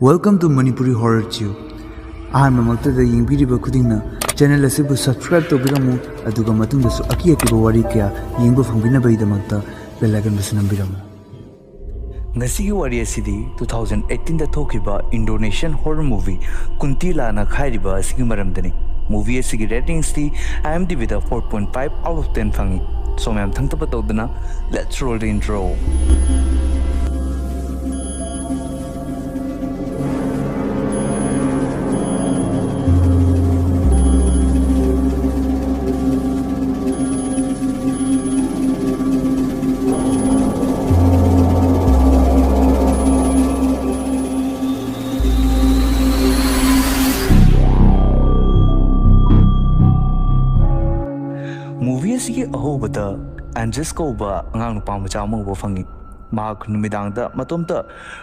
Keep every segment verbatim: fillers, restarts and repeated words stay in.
Welcome to Manipuri Horror Chew. ꯑꯍꯥꯟꯕꯃꯛꯇꯗ ꯌꯦꯡꯕꯤꯔꯤꯕ ꯈꯨꯗꯤꯡꯅ ꯆꯦꯅꯦꯜ ꯑꯁꯤꯕꯨ ꯁꯕꯁꯀ꯭ꯔꯥꯏꯕ ꯇꯧꯕꯤꯔꯝꯃꯨ, ꯑꯗꯨꯒ ꯃꯇꯨꯡꯗꯁꯨ ꯑꯀꯤ ꯑꯀꯤꯕ ꯋꯥꯔꯤ ꯀꯌꯥ ꯌꯦꯡꯕ ꯐꯪꯕꯤꯅꯕꯒꯤꯗꯃꯛꯇ ꯕꯦꯜ ꯑꯥꯏꯀꯟꯕꯨꯁꯨ ꯅꯝꯕꯤꯔꯝꯃꯨ꯫ ꯉꯁꯤꯒꯤ ꯋꯥꯔꯤ ꯑꯁꯤꯗꯤ ꯇꯨ ꯊꯥꯎꯖꯟ ꯑꯩꯠꯇꯤꯟꯗ ꯊꯣꯛꯈꯤꯕ ꯏꯟꯗꯣꯅꯦꯁꯤꯌꯥꯟ ꯍꯣꯔꯔ ꯃꯨꯚꯤ ꯀꯨꯟꯇꯤꯂꯥꯅ ꯈꯥꯏꯔꯤꯕ ꯑꯁꯤꯒꯤ ꯃꯔꯝꯗꯅꯤ꯫ ꯃꯨꯚꯤ ꯑꯁꯤꯒꯤ ꯔꯦꯇꯤꯡꯁꯇꯤ ꯑꯥꯏ ꯑꯦꯝ ꯗꯤ ꯕꯤꯗ four point five out of ten ꯐꯪꯉꯤ꯫ ꯁꯣꯝ ꯌꯥꯝ ꯊꯪꯇꯕ ꯇꯧꯗꯅ, let's roll the intro. Movie ꯑꯁꯤꯒꯤ ꯑꯍꯧꯕꯗ ꯑꯦꯟꯖꯦꯁ ꯀꯧꯕ ꯑꯉꯥꯡ ꯅꯨꯄꯥ ꯃꯆꯥ ꯑꯃ ꯎꯕ ꯐꯪꯉꯤ꯫ ꯃꯍꯥꯛ ꯅꯨꯃꯤꯗꯥꯡꯗ ꯃꯇꯣꯝꯇ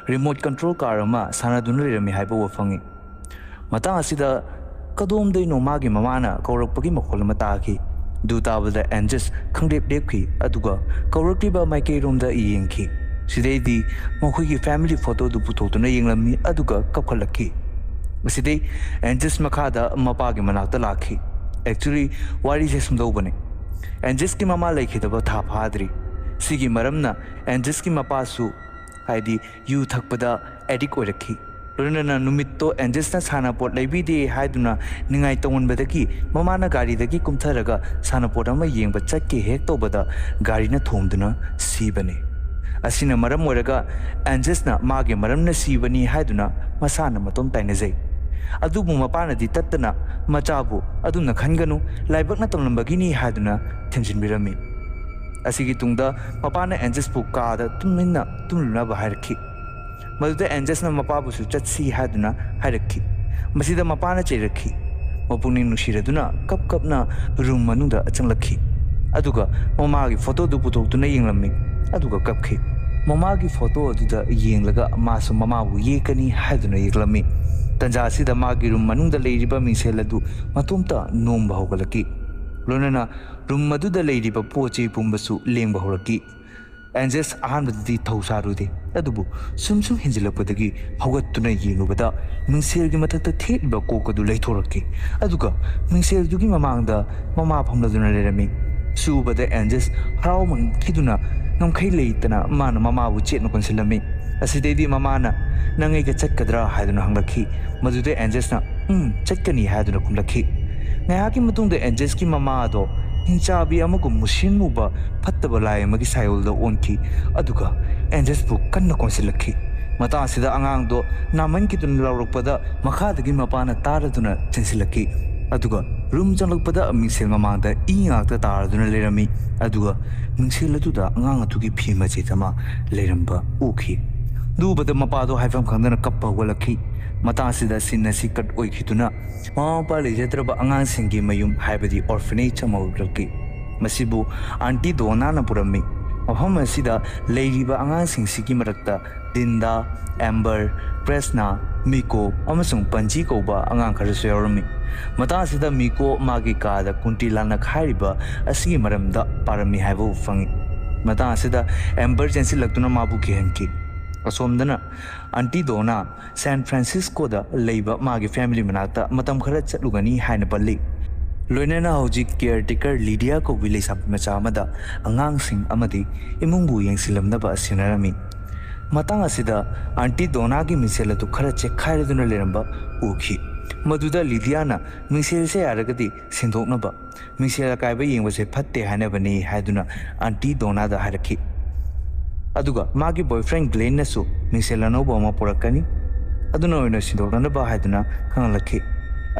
ꯔꯤꯃꯣꯠ ꯀꯟꯇ꯭ꯔꯣꯜ ꯀꯥꯔ ꯑꯃ ꯁꯥꯟꯅꯗꯨꯅ ꯂꯩꯔꯝꯃꯤ ꯍꯥꯏꯕ ꯎꯕ ꯐꯪꯉꯤ꯫ ꯃꯇꯥꯡ ꯑꯁꯤꯗ ꯀꯗꯣꯝꯗꯩꯅꯣ ꯃꯥꯒꯤ ꯃꯃꯥꯅ ꯀꯧꯔꯛꯄꯒꯤ ꯃꯈꯣꯜ ꯑꯃ ꯇꯥꯈꯤ꯫ ꯑꯗꯨ ꯇꯥꯕꯗ ꯑꯦꯟꯖꯦꯁ ꯈꯪꯂꯦꯞ ꯂꯦꯞꯈꯤ, ꯑꯗꯨꯒ ꯀꯧꯔꯛꯂꯤꯕ ꯃꯥꯏꯀꯩꯔꯣꯝꯗ ꯌꯦꯡꯈꯤ꯫ ꯁꯤꯗꯩꯗꯤ ꯃꯈꯣꯏꯒꯤ ꯐꯦꯃꯤꯂꯤ ꯐꯣꯇꯣꯗꯨ ꯄꯨꯊꯣꯛꯇꯨꯅ ꯌꯦꯡꯂꯝꯃꯤ, ꯑꯗꯨꯒ ꯀꯞꯈꯠꯂꯛꯈꯤ꯫ ꯑꯁꯤꯗꯩ ꯑꯦꯟꯖꯦꯁ ꯃꯈꯥꯗ ꯃꯄꯥꯒꯤ ꯃꯅꯥꯛꯇ ꯂꯥꯛꯈꯤ꯫ ꯑꯦꯛꯆꯨꯂꯤ, ꯋꯥꯔꯤꯁꯦ ꯁꯨꯝꯗꯧꯕꯅꯤ꯫ ꯑꯦꯟꯖꯦꯁꯀꯤ ꯃꯃꯥ ꯂꯩꯈꯤꯗꯕ ꯊꯥ ꯐꯥꯗ꯭ꯔꯤ꯫ ꯁꯤꯒꯤ ꯃꯔꯝꯅ ꯑꯦꯟꯖꯦꯁꯀꯤ ꯃꯄꯥꯁꯨ, ꯍꯥꯏꯗꯤ ꯌꯨ ꯊꯛꯄꯗ ꯑꯦꯗꯤꯛ ꯑꯣꯏꯔꯛꯈꯤ꯫ ꯂꯣꯏꯅꯅ ꯅꯨꯃꯤꯠꯇꯣ ꯑꯦꯟꯖꯦꯁꯅ ꯁꯥꯟꯅꯄꯣꯠ ꯂꯩꯕꯤꯗꯦ ꯍꯥꯏꯗꯨꯅ ꯅꯤꯡꯉꯥꯏ ꯇꯧꯃꯟꯕꯗꯒꯤ ꯃꯃꯥꯅ ꯒꯥꯔꯤꯗꯒꯤ ꯀꯨꯝꯊꯔꯒ ꯁꯥꯟꯅꯄꯣꯠ ꯑꯃ ꯌꯦꯡꯕ ꯆꯠꯀꯦ ꯍꯦꯛ ꯇꯧꯕꯗ ꯒꯥꯔꯤꯅ ꯊꯣꯝꯗꯨꯅ ꯁꯤꯕꯅꯤ꯫ ꯑꯁꯤꯅ ꯃꯔꯝ ꯑꯣꯏꯔꯒ ꯑꯦꯟꯖꯦꯁꯅ ꯃꯥꯒꯤ ꯃꯔꯝꯅ ꯁꯤꯕꯅꯤ ꯍꯥꯏꯗꯨꯅ ꯃꯁꯥꯅ ꯃꯇꯣꯝ ꯇꯥꯏꯅꯖꯩ꯫ ꯑꯗꯨꯕꯨ ꯃꯄꯥꯅꯗꯤ ꯇꯠꯇꯅ ꯃꯆꯥꯕꯨ ꯑꯗꯨꯝꯅ ꯈꯟꯒꯅꯨ, ꯂꯥꯏꯕꯛꯅ ꯇꯝꯂꯝꯕꯒꯤꯅꯤ ꯍꯥꯏꯗꯨꯅ ꯊꯦꯝꯖꯤꯟꯕꯤꯔꯝꯃꯤ꯫ ꯑꯁꯤꯒꯤ ꯇꯨꯡꯗ ꯃꯄꯥꯅ ꯑꯦꯟꯖꯦꯁꯄꯨ ꯀꯥꯗ ꯇꯨꯃꯤꯟꯅ ꯇꯨꯝꯂꯨꯅꯕ ꯍꯥꯏꯔꯛꯈꯤ꯫ ꯃꯗꯨꯗ ꯑꯦꯟꯖꯦꯁꯅ ꯃꯄꯥꯕꯨꯁꯨ ꯆꯠꯁꯤ ꯍꯥꯏꯗꯨꯅ ꯍꯥꯏꯔꯛꯈꯤ꯫ ꯃꯁꯤꯗ ꯃꯄꯥꯅ ꯆꯩꯔꯛꯈꯤ꯫ ꯃꯄꯨꯛꯅꯤꯡ ꯅꯨꯡꯁꯤꯔꯗꯨꯅ ꯀꯞ ꯀꯞꯅ ꯔꯨꯝ ꯃꯅꯨꯡꯗ ꯆꯪꯂꯛꯈꯤ꯫ ꯑꯗꯨꯒ ꯃꯃꯥꯒꯤ ꯐꯣꯇꯣꯗꯨ ꯄꯨꯊꯣꯛꯇꯨꯅ ꯌꯦꯡꯂꯝꯃꯤ꯫ ꯑꯗꯨꯒ ꯀꯞꯈꯤ꯫ ꯃꯃꯥꯒꯤ ꯐꯣꯇꯣ ꯑꯗꯨꯗ ꯌꯦꯡꯂꯒ ꯃꯥꯁꯨ ꯃꯃꯥꯕꯨ ꯌꯦꯛꯀꯅꯤ ꯍꯥꯏꯗꯨꯅ ꯌꯦꯛꯂꯝꯃꯤ꯫ ꯇꯟꯖꯥ ꯑꯁꯤꯗ ꯃꯥꯒꯤ ꯔꯨꯝ ꯃꯅꯨꯡꯗ ꯂꯩꯔꯤꯕ ꯃꯤꯡꯁꯦꯜ ꯑꯗꯨ ꯃꯇꯣꯝꯇ ꯅꯣꯝꯕ ꯍꯧꯒꯠꯂꯛꯈꯤ꯫ ꯂꯣꯏꯅꯅ ꯔꯨꯝ ꯑꯗꯨꯗ ꯂꯩꯔꯤꯕ ꯄꯣꯠ ꯆꯩ ꯄꯨꯝꯕꯁꯨ ꯂꯦꯡꯕ ꯍꯧꯔꯛꯈꯤ꯫ ꯑꯦꯟꯖꯦꯁ ꯑꯍꯥꯟꯕꯗꯗꯤ ꯊꯧ ꯁꯥꯔꯨꯗꯦ꯫ ꯑꯗꯨꯕꯨ ꯁꯨꯝ ꯁꯨꯝ ꯍꯦꯟꯖꯤꯜꯂꯛꯄꯗꯒꯤ ꯍꯧꯒꯠꯇꯨꯅ ꯌꯦꯡꯂꯨꯕꯗ ꯃꯤꯡꯁꯦꯜꯒꯤ ꯃꯊꯛꯇ ꯊꯦꯠꯂꯤꯕ ꯀꯣꯛ ꯑꯗꯨ ꯂꯩꯊꯣꯔꯛꯈꯤ꯫ ꯑꯗꯨꯒ ꯃꯤꯡꯁꯦꯜꯗꯨꯒꯤ ꯃꯃꯥꯡꯗ ꯃꯃꯥ ꯐꯝꯂꯗꯨꯅ ꯂꯩꯔꯝꯃꯤ꯫ ꯁꯤ ꯎꯕꯗ ꯑꯦꯟꯖꯦꯁ ꯍꯔꯥꯎꯃꯟꯈꯤꯗꯨꯅ ꯉꯝꯈꯩ ꯂꯩꯇꯅ ꯃꯥꯅ ꯃꯃꯥꯕꯨ ꯆꯦꯠꯅ ꯀꯣꯟꯁꯤꯜꯂꯝꯃꯤ꯫ ꯑꯁꯤꯗꯩꯗꯤ ꯃꯃꯥꯅ "ꯅꯪ ꯑꯩꯒ ꯆꯠꯀꯗ꯭ꯔꯥ?" ꯍꯥꯏꯗꯨꯅ ꯍꯪꯂꯛꯈꯤ꯫ ꯃꯗꯨꯗ ꯑꯦꯟꯖꯦꯁꯅ "ꯎꯝ, ꯆꯠꯀꯅꯤ" ꯍꯥꯏꯗꯨꯅ ꯈꯨꯝꯂꯛꯈꯤ꯫ ꯉꯥꯏꯍꯥꯛꯀꯤ ꯃꯇꯨꯡꯗ ꯑꯦꯟꯖꯦꯁꯀꯤ ꯃꯃꯥ ꯑꯗꯣ ꯍꯤꯡꯆꯥꯕꯤ ꯑꯃꯒꯨꯝ ꯃꯨꯁꯤꯟ ꯃꯨꯕ ꯐꯠꯇꯕ ꯂꯥꯏ ꯑꯃꯒꯤ ꯁꯥꯏꯑꯣꯜꯗ ꯑꯣꯟꯈꯤ꯫ ꯑꯗꯨꯒ ꯑꯦꯟꯖꯦꯁꯄꯨ ꯀꯟꯅ ꯀꯣꯟꯁꯤꯜꯂꯛꯈꯤ꯫ ꯃꯇꯥꯡ ꯑꯁꯤꯗ ꯑꯉꯥꯡꯗꯣ ꯅꯥꯃꯟꯈꯤꯗꯨꯅ ꯂꯥꯎꯔꯛꯄꯗ ꯃꯈꯥꯗꯒꯤ ꯃꯄꯥꯅ ꯇꯥꯔꯗꯨꯅ ꯆꯦꯟꯁꯤꯜꯂꯛꯈꯤ꯫ ꯑꯗꯨꯒ ꯔꯨꯝ ꯆꯪꯂꯛꯄꯗ ꯃꯤꯡꯁꯦꯜ ꯃꯃꯥꯡꯗ ꯏ ꯉꯥꯛꯇ ꯇꯥꯔꯗꯨꯅ ꯂꯩꯔꯝꯃꯤ꯫ ꯑꯗꯨꯒ ꯃꯤꯡꯁꯦꯜ ꯑꯗꯨꯗ ꯑꯉꯥꯡ ꯑꯗꯨꯒꯤ ꯐꯤ ꯃꯆꯦꯠ ꯑꯃ ꯂꯩꯔꯝꯕ ꯎꯈꯤ꯫ ꯑꯗꯨ ꯎꯕꯗ ꯃꯄꯥꯗꯣ ꯍꯥꯏꯐꯝ ꯈꯪꯗꯅ ꯀꯞꯄ ꯍꯧꯒꯠꯂꯛꯈꯤ꯫ ꯃꯇꯥꯡ ꯑꯁꯤꯗ ꯁꯤꯟ ꯑꯁꯤ ꯀꯠ ꯑꯣꯏꯈꯤꯗꯨꯅ ꯃꯃꯥ ꯃꯄꯥ ꯂꯩꯖꯗ꯭ꯔꯕ ꯑꯉꯥꯡꯁꯤꯡꯒꯤ ꯃꯌꯨꯝ, ꯍꯥꯏꯕꯗꯤ orphanage ꯑꯃ ꯎꯠꯂꯛꯈꯤ꯫ ꯃꯁꯤꯕꯨ ꯑꯟꯇꯤ ꯗꯣꯅꯥꯅ ꯄꯨꯔꯝꯃꯤ꯫ ꯃꯐꯝ ꯑꯁꯤꯗ ꯂꯩꯔꯤꯕ ꯑꯉꯥꯡꯁꯤꯡꯁꯤꯒꯤ ꯃꯔꯛꯇ ꯗꯤꯟꯗꯥ, ꯑꯦꯝꯕꯔ, ꯄ꯭ꯔꯦꯁꯅꯥ, ꯃꯤꯀꯣ ꯑꯃꯁꯨꯡ ꯄꯟꯖꯤ ꯀꯧꯕ ꯑꯉꯥꯡ ꯈꯔꯁꯨ ꯌꯥꯎꯔꯝꯃꯤ꯫ ꯃꯇꯥꯡ ꯑꯁꯤꯗ ꯃꯤꯀꯣ ꯃꯥꯒꯤ ꯀꯥꯗ ꯀꯨꯟꯇꯤ ꯂꯥꯟꯅ ꯈꯥꯏꯔꯤꯕ ꯑꯁꯤꯒꯤ ꯃꯔꯝꯗ ꯄꯥꯔꯝꯃꯤ ꯍꯥꯏꯕ ꯎꯕ ꯐꯪꯉꯤ꯫ ꯃꯇꯥꯡ ꯑꯁꯤꯗ ꯑꯦꯝꯕꯔ ꯆꯦꯟꯁꯤꯜꯂꯛꯇꯨꯅ ꯃꯥꯕꯨ ꯀꯤꯍꯟꯈꯤ꯫ ꯑꯁꯣꯝꯗꯅ ꯑꯟꯇꯤ ꯗꯣꯅꯥ ꯁꯦꯟ ꯐ꯭ꯔꯥꯟꯁꯤꯁꯀꯣꯗ ꯂꯩꯕ ꯃꯥꯒꯤ ꯐꯦꯃꯤꯂꯤ ꯃꯅꯥꯛꯇ ꯃꯇꯝ ꯈꯔ ꯆꯠꯂꯨꯒꯅꯤ ꯍꯥꯏꯅ ꯄꯜꯂꯤ꯫ ꯂꯣꯏꯅꯅ ꯍꯧꯖꯤꯛ ꯀꯤꯌꯔ ꯇꯦꯀꯔ ꯂꯤꯗꯤꯌꯥ ꯀꯧꯕꯤ ꯂꯩꯁꯥꯕꯤ ꯃꯆꯥ ꯑꯃꯗ ꯑꯉꯥꯡꯁꯤꯡ ꯑꯃꯗꯤ ꯏꯃꯨꯡꯕꯨ ꯌꯦꯡꯁꯤꯜꯂꯝꯅꯕ ꯁꯤꯟꯅꯔꯝꯃꯤ꯫ ꯃꯇꯥꯡ ꯑꯁꯤꯗ ꯑꯟꯇꯤ ꯗꯣꯅꯥꯒꯤ ꯃꯤꯡꯁꯦꯜ ꯑꯗꯨ ꯈꯔ ꯆꯦꯛꯈꯥꯏꯔꯗꯨꯅ ꯂꯩꯔꯝꯕ ꯎꯈꯤ꯫ ꯃꯗꯨꯗ ꯂꯤꯗꯤꯌꯥꯅ ꯃꯤꯡꯁꯦꯜꯁꯦ ꯌꯥꯔꯒꯗꯤ ꯁꯦꯡꯗꯣꯛꯅꯕ, ꯃꯤꯡꯁꯦꯜ ꯑꯀꯥꯏꯕ ꯌꯦꯡꯕꯁꯦ ꯐꯠꯇꯦ ꯍꯥꯏꯅꯕꯅꯤ ꯍꯥꯏꯗꯨꯅ ꯑꯟꯇꯤ ꯗꯣꯅꯥꯗ ꯍꯥꯏꯔꯛꯈꯤ꯫ ꯑꯗꯨꯒ ꯃꯥꯒꯤ ꯕꯣꯏꯐ꯭ꯔꯦꯟ ꯒ꯭ꯂꯦꯟꯅꯁꯨ ꯃꯤꯡꯁꯦꯜ ꯑꯅꯧꯕ ꯑꯃ ꯄꯨꯔꯛꯀꯅꯤ, ꯑꯗꯨꯅ ꯑꯣꯏꯅ ꯁꯤꯟꯗꯣꯛꯅꯅꯕ ꯍꯥꯏꯗꯨꯅ ꯈꯪꯍꯜꯂꯛꯈꯤ꯫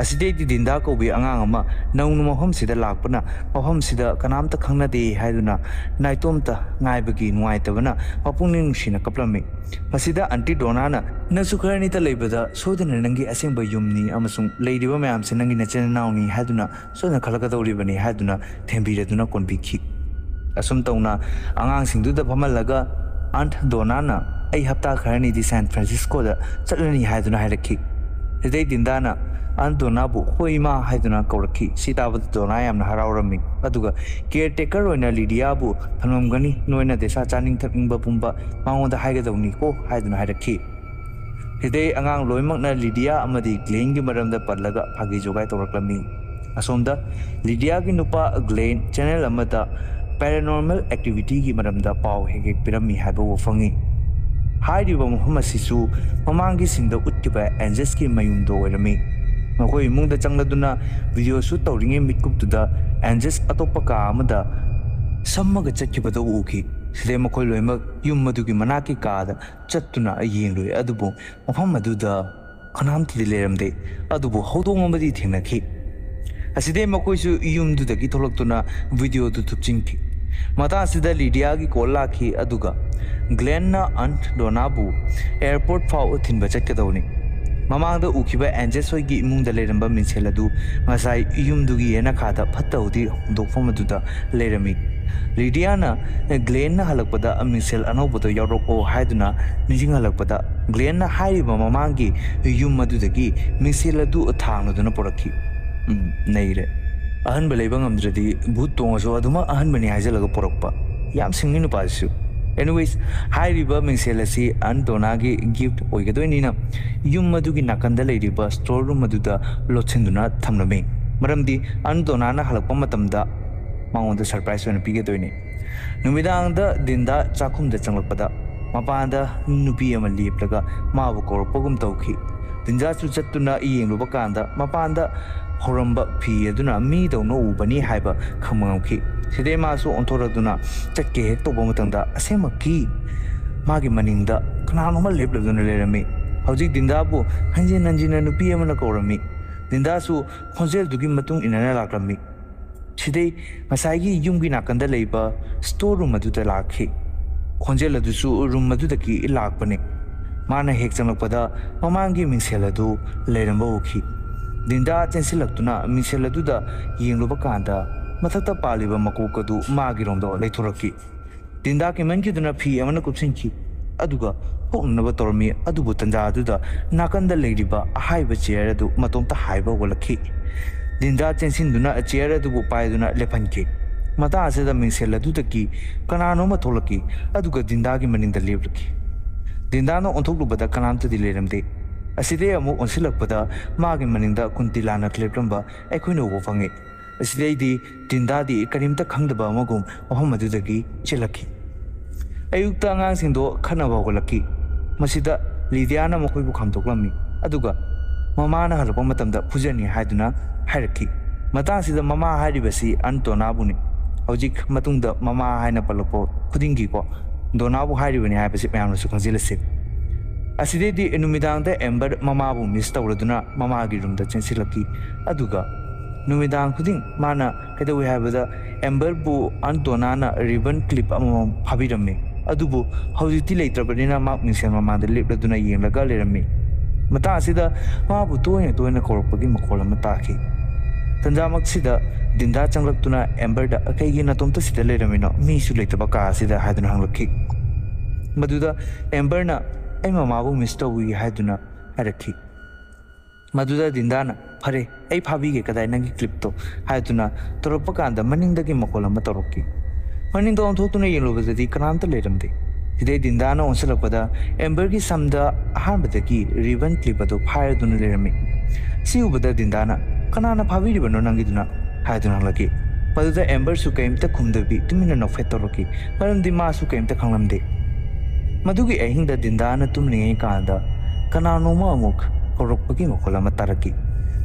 ꯑꯁꯤꯗꯩꯗꯤ ꯗꯤꯟꯗꯥ ꯀꯧꯕꯤ ꯑꯉꯥꯡ ꯑꯃ ꯅꯧꯅ ꯃꯐꯝꯁꯤꯗ ꯂꯥꯛꯄꯅ ꯃꯐꯝꯁꯤꯗ ꯀꯅꯥꯝꯇ ꯈꯪꯅꯗꯦ ꯍꯥꯏꯗꯨꯅ ꯅꯥꯏꯇꯣꯝꯇ ꯉꯥꯏꯕꯒꯤ ꯅꯨꯡꯉꯥꯏꯇꯕꯅ ꯃꯄꯨꯛꯅꯤꯡ ꯅꯨꯡꯁꯤꯅ ꯀꯞꯂꯝꯃꯤ꯫ ꯃꯁꯤꯗ ꯑꯟꯇꯤ ꯗꯣꯅꯥꯅ "ꯅꯪꯁꯨ ꯈꯔꯅꯤꯇ ꯂꯩꯕꯗ ꯁꯣꯏꯗꯅ ꯅꯪꯒꯤ ꯑꯁꯦꯡꯕ ꯌꯨꯝꯅꯤ ꯑꯃꯁꯨꯡ ꯂꯩꯔꯤꯕ ꯃꯌꯥꯝꯁꯦ ꯅꯪꯒꯤ ꯅꯆꯤꯟ ꯅꯅꯥꯎꯅꯤ ꯍꯥꯏꯗꯨꯅ ꯁꯣꯏꯗꯅ ꯈꯜꯂꯛꯀꯗꯧꯔꯤꯕꯅꯤ" ꯍꯥꯏꯗꯨꯅ ꯊꯦꯝꯕꯤꯔꯗꯨꯅ ꯀꯣꯟꯕꯤꯈꯤ꯫ ꯑꯁꯨꯝ ꯇꯧꯅ ꯑꯉꯥꯡꯁꯤꯡꯗꯨꯗ ꯐꯝꯍꯜꯂꯒ ꯑꯟꯠ ꯗꯣꯅꯥꯅ "ꯑꯩ ꯍꯞꯇꯥ ꯈꯔꯅꯤꯗꯤ ꯁꯥꯟ ꯐ꯭ꯔꯥꯟꯁꯤꯁꯀꯣꯗ ꯆꯠꯂꯅꯤ" ꯍꯥꯏꯗꯨꯅ ꯍꯥꯏꯔꯛꯈꯤ꯫ ꯁꯤꯗꯩ ꯗꯤꯟꯗꯥꯅ ꯑꯟ ꯗꯣꯅꯥꯕꯨ "ꯍꯣꯏ ꯏꯃꯥ" ꯍꯥꯏꯗꯨꯅ ꯀꯧꯔꯛꯈꯤ꯫ ꯁꯤ ꯇꯥꯕꯗ ꯗꯣꯅꯥ ꯌꯥꯝꯅ ꯍꯔꯥꯎꯔꯝꯃꯤ꯫ ꯑꯗꯨꯒ ꯀꯦꯌꯔ ꯇꯦꯀꯔ ꯑꯣꯏꯅ ꯂꯤꯗꯤꯌꯥꯕꯨ ꯊꯝꯂꯝꯒꯅꯤ, ꯅꯣꯏꯅ ꯗꯦꯁꯥ ꯆꯥꯅꯤꯡ ꯊꯛꯅꯤꯡꯕ ꯄꯨꯝꯕ ꯃꯉꯣꯟꯗ ꯍꯥꯏꯒꯗꯧꯅꯤꯀꯣ ꯍꯥꯏꯗꯨꯅ ꯍꯥꯏꯔꯛꯈꯤ꯫ ꯁꯤꯗꯩ ꯑꯉꯥꯡ ꯂꯣꯏꯅꯃꯛꯅ ꯂꯤꯗꯤꯌꯥ ꯑꯃꯗꯤ ꯒ꯭ꯂꯦꯟꯒꯤ ꯃꯔꯝꯗ ꯄꯜꯂꯒ ꯐꯥꯒꯤ ꯖꯣꯒꯥꯏ ꯇꯧꯔꯛꯂꯝꯃꯤ꯫ ꯑꯁꯣꯝꯗ ꯂꯤꯗꯤꯌꯥꯒꯤ ꯅꯨꯄꯥ ꯒ꯭ꯂꯦꯟ ꯆꯦꯅꯦꯜ ꯑꯃꯗ ꯄꯦꯔꯥꯅꯣꯔꯃꯦꯜ ꯑꯦꯛꯇꯤꯚꯤꯇꯤꯒꯤ ꯃꯔꯝꯗ ꯄꯥꯎ ꯍꯦꯛ ꯍꯦꯛ ꯄꯤꯔꯝꯃꯤ ꯍꯥꯏꯕ ꯎꯕ ꯐꯪꯉꯤ꯫ ꯍꯥꯏꯔꯤꯕ ꯃꯐꯝ ꯑꯁꯤꯁꯨ ꯃꯃꯥꯡꯒꯤ ꯁꯤꯟꯗ ꯎꯠꯈꯤꯕ ꯑꯦꯟꯖꯦꯁꯀꯤ ꯃꯌꯨꯝꯗꯣ ꯑꯣꯏꯔꯝꯃꯤ꯫ ꯃꯈꯣꯏ ꯏꯃꯨꯡꯗ ꯆꯪꯂꯗꯨꯅ ꯚꯤꯗꯤꯑꯣ ꯁꯨꯠ ꯇꯧꯔꯤꯉꯩ ꯃꯤꯠꯀꯨꯞꯇꯨꯗ ꯑꯦꯟꯖꯦꯁ ꯑꯇꯣꯞꯄ ꯀꯥ ꯑꯃꯗ ꯁꯝꯃꯒ ꯆꯠꯈꯤꯕꯗꯨ ꯎꯈꯤ꯫ ꯁꯤꯗꯩ ꯃꯈꯣꯏ ꯂꯣꯏꯅꯃꯛ ꯌꯨꯝ ꯑꯗꯨꯒꯤ ꯃꯅꯥꯛꯀꯤ ꯀꯥꯗ ꯆꯠꯇꯨꯅ ꯌꯦꯡꯂꯨꯏ, ꯑꯗꯨꯕꯨ ꯃꯐꯝ ꯑꯗꯨꯗ ꯀꯅꯥꯝꯇꯗꯤ ꯂꯩꯔꯝꯗꯦ꯫ ꯑꯗꯨꯕꯨ ꯍꯧꯗꯣꯡ ꯑꯃꯗꯤ ꯊꯦꯡꯅꯈꯤ꯫ ꯑꯁꯤꯗꯩ ꯃꯈꯣꯏꯁꯨ ꯌꯨꯝꯗꯨꯗꯒꯤ ꯊꯣꯛꯂꯛꯇꯨꯅ ꯚꯤꯗꯤꯑꯣꯗꯨ ꯊꯨꯞꯆꯤꯟꯈꯤ꯫ ꯃꯇꯥꯡ ꯑꯁꯤꯗ ꯂꯤꯗꯤꯌꯥꯒꯤ ꯀꯣꯜ ꯂꯥꯛꯈꯤ, ꯑꯗꯨꯒ ꯒ꯭ꯂꯦꯟꯅ ꯑꯟꯠ ꯗꯣꯅꯥꯕꯨ ꯑꯦꯌꯔꯄꯣꯔꯠ ꯐꯥꯎ ꯊꯤꯟꯕ ꯆꯠꯀꯗꯧꯅꯤ꯫ ꯃꯃꯥꯡꯗ ꯎꯈꯤꯕ ꯑꯦꯟꯖꯦꯁ ꯍꯣꯏꯒꯤ ꯏꯃꯨꯡꯗ ꯂꯩꯔꯝꯕ ꯃꯤꯡꯁꯦꯜ ꯑꯗꯨ ꯉꯁꯥꯏ ꯌꯨꯝꯗꯨꯒꯤ ꯌꯦꯅꯈꯥꯗ ꯐꯠꯇ ꯍꯥꯎꯗꯤ ꯍꯨꯟꯗꯣꯛꯐꯝ ꯑꯗꯨꯗ ꯂꯩꯔꯝꯃꯤ꯫ ꯂꯤꯗꯤꯌꯥꯅ ꯒ꯭ꯂꯦꯟꯅ ꯍꯜꯂꯛꯄꯗ ꯃꯤꯡꯁꯦꯜ ꯑꯅꯧꯕꯗꯣ ꯌꯥꯎꯔꯛꯑꯣ ꯍꯥꯏꯗꯨꯅ ꯅꯤꯡꯁꯤꯡꯍꯜꯂꯛꯄꯗ, ꯒ꯭ꯂꯦꯟꯅ ꯍꯥꯏꯔꯤꯕ ꯃꯃꯥꯡꯒꯤ ꯌꯨꯝ ꯑꯗꯨꯗꯒꯤ ꯃꯤꯡꯁꯦꯜ ꯑꯗꯨ ꯊꯥꯡꯂꯗꯨꯅ ꯄꯨꯔꯛꯈꯤ꯫ ꯎꯝ, ꯅꯩꯔꯦ꯫ ꯑꯍꯟꯕ ꯂꯩꯕ ꯉꯝꯗ꯭ꯔꯗꯤ ꯚꯨꯠ ꯇꯣꯡꯉꯁꯨ ꯑꯗꯨꯃꯛ ꯑꯍꯟꯕꯅꯤ ꯍꯥꯏꯖꯜꯂꯒ ꯄꯨꯔꯛꯄ꯫ ꯌꯥꯝ ꯁꯤꯡꯉꯤ ꯅꯨꯄꯥꯁꯤꯁꯨ꯫ Anyways, ꯍꯥꯏꯔꯤꯕ ꯃꯤꯡꯁꯦꯜ ꯑꯁꯤ ꯑꯟ ꯗꯣꯅꯥꯒꯤ ꯒꯤꯐ ꯑꯣꯏꯒꯗꯣꯏꯅꯤꯅ ꯌꯨꯝ ꯑꯗꯨꯒꯤ ꯅꯥꯀꯟꯗ ꯂꯩꯔꯤꯕ ꯁ꯭ꯇꯣꯔ ꯔꯨꯝ ꯑꯗꯨꯗ ꯂꯣꯠꯁꯤꯟꯗꯨꯅ ꯊꯝꯂꯝꯃꯤ꯫ ꯃꯔꯝꯗꯤ ꯑꯟ ꯗꯣꯅꯥꯅ ꯍꯜꯂꯛꯄ ꯃꯇꯝꯗ ꯃꯉꯣꯟꯗ ꯁꯔꯄ꯭ꯔꯥꯏꯖ ꯑꯣꯏꯅ ꯄꯤꯒꯗꯣꯏꯅꯤ꯫ ꯅꯨꯃꯤꯗꯥꯡꯗ ꯗꯤꯟꯗꯥ ꯆꯥꯛꯈꯨꯝꯗ ꯆꯪꯂꯛꯄꯗ ꯃꯄꯥꯟꯗ ꯅꯨꯄꯤ ꯑꯃ ꯂꯦꯞꯂꯒ ꯃꯥꯕꯨ ꯀꯧꯔꯛꯄꯒꯨꯝ ꯇꯧꯈꯤ꯫ ꯗꯤꯟꯗꯥꯁꯨ ꯆꯠꯇꯨꯅ ꯌꯦꯡꯂꯨꯕ ꯀꯥꯟꯗ ꯃꯄꯥꯟꯗ ꯍꯧꯔꯝꯕ ꯐꯤ ꯑꯗꯨꯅ ꯃꯤꯗꯧꯅ ꯎꯕꯅꯤ ꯍꯥꯏꯕ ꯈꯪꯕ ꯉꯝꯈꯤ꯫ ꯁꯤꯗꯩ ꯃꯥꯁꯨ ꯑꯣꯟꯊꯣꯔꯛꯇꯨꯅ ꯆꯠꯀꯦ ꯍꯦꯛ ꯇꯧꯕ ꯃꯇꯝꯗ ꯑꯁꯦꯡꯃꯛꯀꯤ ꯃꯥꯒꯤ ꯃꯅꯤꯡꯗ ꯀꯅꯥꯅꯣꯃ ꯂꯦꯞꯂꯗꯨꯅ ꯂꯩꯔꯝꯃꯤ꯫ ꯍꯧꯖꯤꯛ ꯗꯤꯟꯗꯥꯕꯨ ꯍꯟꯖꯤꯟ ꯍꯟꯖꯤꯟꯅ ꯅꯨꯄꯤ ꯑꯃꯅ ꯀꯧꯔꯝꯃꯤ꯫ ꯗꯤꯟꯗꯥꯁꯨ ꯈꯣꯟꯖꯦꯜꯗꯨꯒꯤ ꯃꯇꯨꯡ ꯏꯟꯅꯅ ꯂꯥꯛꯂꯝꯃꯤ꯫ ꯁꯤꯗꯩ ꯉꯁꯥꯏꯒꯤ ꯌꯨꯝꯒꯤ ꯅꯥꯀꯟꯗ ꯂꯩꯕ ꯁ꯭ꯇꯣꯔ ꯔꯨꯝ ꯑꯗꯨꯗ ꯂꯥꯛꯈꯤ꯫ ꯈꯣꯟꯖꯦꯜ ꯑꯗꯨꯁꯨ ꯔꯨꯝ ꯑꯗꯨꯗꯒꯤ ꯂꯥꯛꯄꯅꯤ꯫ ꯃꯥꯅ ꯍꯦꯛ ꯆꯪꯂꯛꯄꯗ ꯃꯃꯥꯡꯒꯤ ꯃꯤꯡꯁꯦꯜ ꯑꯗꯨ ꯂꯩꯔꯝꯕ ꯎꯈꯤ꯫ ꯗꯤꯟꯗꯥ ꯆꯦꯟꯁꯤꯜꯂꯛꯇꯨꯅ ꯃꯤꯡꯁꯦꯜ ꯑꯗꯨꯗ ꯌꯦꯡꯂꯨꯕ ꯀꯥꯟꯗ ꯃꯊꯛꯇ ꯄꯥꯜꯂꯤꯕ ꯃꯀꯣꯛ ꯑꯗꯨ ꯃꯥꯒꯤꯔꯣꯝꯗ ꯂꯩꯊꯣꯔꯛꯈꯤ꯫ ꯗꯤꯟꯗꯥ ꯀꯤꯃꯟꯈꯤꯗꯨꯅ ꯐꯤ ꯑꯃꯅ ꯀꯨꯞꯁꯤꯟꯈꯤ꯫ ꯑꯗꯨꯒ ꯊꯣꯛꯅꯅꯕ ꯇꯧꯔꯝꯃꯤ꯫ ꯑꯗꯨꯕꯨ ꯇꯟꯖꯥ ꯑꯗꯨꯗ ꯅꯥꯀꯟꯗ ꯂꯩꯔꯤꯕ ꯑꯍꯥꯏꯕ ꯆꯤꯌꯔ ꯑꯗꯨ ꯃꯇꯣꯝꯇ ꯍꯥꯏꯕ ꯍꯧꯒꯠꯂꯛꯈꯤ꯫ ꯗꯤꯟꯗꯥ ꯆꯦꯟꯁꯤꯟꯗꯨꯅ ꯆꯤꯌꯔ ꯑꯗꯨꯕꯨ ꯄꯥꯏꯗꯨꯅ ꯂꯦꯞꯍꯟꯈꯤ꯫ ꯃꯇꯥꯡ ꯑꯁꯤꯗ ꯃꯤꯡꯁꯦꯜ ꯑꯗꯨꯗꯒꯤ ꯀꯅꯥꯅꯣ ꯑꯃ ꯊꯣꯛꯂꯛꯈꯤ, ꯑꯗꯨꯒ ꯗꯤꯟꯗꯥꯒꯤ ꯃꯅꯤꯡꯗ ꯂꯦꯞꯂꯛꯈꯤ꯫ ꯗꯤꯟꯗꯥꯅ ꯑꯣꯟꯊꯣꯛꯂꯨꯕꯗ ꯀꯅꯥꯝꯇꯗꯤ ꯂꯩꯔꯝꯗꯦ꯫ ꯑꯁꯤꯗꯩ ꯑꯃꯨꯛ ꯑꯣꯟꯁꯤꯜꯂꯛꯄꯗ ꯃꯥꯒꯤ ꯃꯅꯤꯡꯗ ꯀꯨꯟꯇꯤꯂꯥꯅ ꯂꯦꯞꯂꯝꯕ ꯑꯩꯈꯣꯏꯅ ꯎꯕ ꯐꯪꯉꯤ꯫ ꯑꯁꯤꯗꯩꯗꯤ ꯗꯤꯟꯗꯥꯗꯤ ꯀꯔꯤꯝꯇ ꯈꯪꯗꯕ ꯑꯃꯒꯨꯝ ꯃꯐꯝ ꯑꯗꯨꯗꯒꯤ ꯆꯦꯜꯂꯛꯈꯤ꯫ ꯑꯌꯨꯛꯇ ꯑꯉꯥꯡꯁꯤꯡꯗꯣ ꯈꯠꯅꯕ ꯍꯧꯒꯠꯂꯛꯈꯤ꯫ ꯃꯁꯤꯗ ꯂꯤꯗꯤꯌꯥꯅ ꯃꯈꯣꯏꯕꯨ ꯈꯥꯝꯗꯣꯛꯂꯝꯃꯤ, ꯑꯗꯨꯒ ꯃꯃꯥꯅ ꯍꯜꯂꯛꯄ ꯃꯇꯝꯗ ꯐꯨꯖꯅꯤ ꯍꯥꯏꯗꯨꯅ ꯍꯥꯏꯔꯛꯈꯤ꯫ ꯃꯇꯥꯡꯁꯤꯗ ꯃꯃꯥ ꯍꯥꯏꯔꯤꯕꯁꯤ ꯑꯟꯇꯣꯅꯥꯕꯨꯅꯤ꯫ ꯍꯧꯖꯤꯛ ꯃꯇꯨꯡꯗ ꯃꯃꯥ ꯍꯥꯏꯅ ꯄꯜꯂꯛꯄ ꯈꯨꯗꯤꯡꯒꯤꯀꯣ, ꯗꯣꯅꯥꯕꯨ ꯍꯥꯏꯔꯤꯕꯅꯤ ꯍꯥꯏꯕꯁꯤ ꯃꯌꯥꯝꯅꯁꯨ ꯈꯪꯖꯤꯜꯂꯁꯤ꯫ ꯑꯁꯤꯗꯩꯗꯤ ꯅꯨꯃꯤꯗꯥꯡꯗ ꯑꯦꯝꯕꯔ ꯃꯃꯥꯕꯨ ꯃꯤꯁ ꯇꯧꯔꯗꯨꯅ ꯃꯃꯥꯒꯤ ꯔꯨꯝꯗ ꯆꯦꯟꯁꯤꯜꯂꯛꯈꯤ꯫ ꯑꯗꯨꯒ ꯅꯨꯃꯤꯗꯥꯡ ꯈꯨꯗꯤꯡ ꯃꯥꯅ ꯀꯩꯗꯧꯏ ꯍꯥꯏꯕꯗ, ꯑꯦꯝꯕꯔꯕꯨ ꯑꯟꯇꯣꯅꯥꯅ ꯔꯤꯕꯟ ꯀ꯭ꯂꯤꯞ ꯑꯃꯃꯝ ꯐꯥꯕꯤꯔꯝꯃꯤ꯫ ꯑꯗꯨꯕꯨ ꯍꯧꯖꯤꯛꯇꯤ ꯂꯩꯇ꯭ꯔꯕꯅꯤꯅ ꯃꯥ ꯃꯤꯡꯁꯦꯜ ꯃꯃꯥꯡꯗ ꯂꯦꯞꯂꯗꯨꯅ ꯌꯦꯡꯂꯒ ꯂꯩꯔꯝꯃꯤ꯫ ꯃꯇꯥꯡ ꯑꯁꯤꯗ ꯃꯥꯕꯨ ꯇꯣꯏꯅ ꯇꯣꯏꯅ ꯀꯧꯔꯛꯄꯒꯤ ꯃꯈꯣꯜ ꯑꯃ ꯇꯥꯈꯤ꯫ ꯇꯟꯖꯥꯃꯛꯁꯤꯗ ꯗꯤꯟꯗꯥ ꯆꯪꯂꯛꯇꯨꯅ ꯑꯦꯝꯕꯔꯗ, "ꯀꯩꯒꯤ ꯅꯇꯣꯝꯇ ꯁꯤꯗ ꯂꯩꯔꯝꯃꯤꯅꯣ? ꯃꯤꯁꯨ ꯂꯩꯇꯕ ꯀꯥ ꯑꯁꯤꯗ?" ꯍꯥꯏꯗꯨꯅ ꯍꯪꯂꯛꯈꯤ꯫ ꯃꯗꯨꯗ ꯑꯦꯝꯕꯔꯅ, "ꯑꯩ ꯃꯃꯥꯕꯨ ꯃꯤꯁ ꯇꯧꯏ" ꯍꯥꯏꯗꯨꯅ ꯍꯥꯏꯔꯛꯈꯤ꯫ ꯃꯗꯨꯗ ꯗꯤꯟꯗꯥꯅ, "ꯐꯔꯦ, ꯑꯩ ꯐꯥꯕꯤꯒꯦ, ꯀꯗꯥꯏ ꯅꯪꯒꯤ ꯀ꯭ꯂꯤꯞꯇꯣ?" ꯍꯥꯏꯗꯨꯅ ꯇꯧꯔꯛꯄ ꯀꯥꯟꯗ ꯃꯅꯤꯡꯗꯒꯤ ꯃꯈꯣꯜ ꯑꯃ ꯇꯧꯔꯛꯈꯤ꯫ ꯃꯅꯤꯡꯗ ꯑꯣꯟꯊꯣꯛꯇꯨꯅ ꯌꯦꯡꯂꯨꯕꯗꯗꯤ ꯀꯅꯥꯝꯇ ꯂꯩꯔꯝꯗꯦ꯫ ꯁꯤꯗꯩ ꯗꯤꯟꯗꯥꯅ ꯑꯣꯟꯁꯤꯜꯂꯛꯄꯗ ꯑꯦꯝꯕꯔꯒꯤ ꯁꯝꯗ ꯑꯍꯥꯟꯕꯗꯒꯤ ꯔꯤꯕꯟ ꯀ꯭ꯂꯤꯞ ꯑꯗꯨ ꯐꯥꯏꯔꯗꯨꯅ ꯂꯩꯔꯝꯃꯤ꯫ ꯁꯤ ꯎꯕꯗ ꯗꯤꯟꯗꯥꯅ, "ꯀꯅꯥꯅ ꯐꯥꯕꯤꯔꯤꯕꯅꯣ ꯅꯪꯒꯤꯗꯨꯅ?" ꯍꯥꯏꯗꯨꯅ ꯍꯪꯂꯛꯈꯤ꯫ ꯃꯗꯨꯗ ꯑꯦꯝꯕꯔꯁꯨ ꯀꯔꯤꯝꯇ ꯈꯨꯝꯗꯕꯤ ꯇꯨꯃꯤꯟꯅ ꯅꯣꯛꯐꯦꯠ ꯇꯧꯔꯛꯈꯤ, ꯃꯔꯝꯗꯤ ꯃꯥꯁꯨ ꯀꯔꯤꯝꯇ ꯈꯪꯂꯝꯗꯦ꯫ ꯃꯗꯨꯒꯤ ꯑꯍꯤꯡꯗ ꯗꯤꯟꯗꯥꯅ ꯇꯨꯝꯂꯤꯉꯩ ꯀꯥꯟꯗ ꯀꯅꯥꯅꯣꯃ ꯑꯃꯨꯛ ꯀꯧꯔꯛꯄꯒꯤ ꯃꯈꯣꯜ ꯑꯃ ꯇꯥꯔꯛꯈꯤ꯫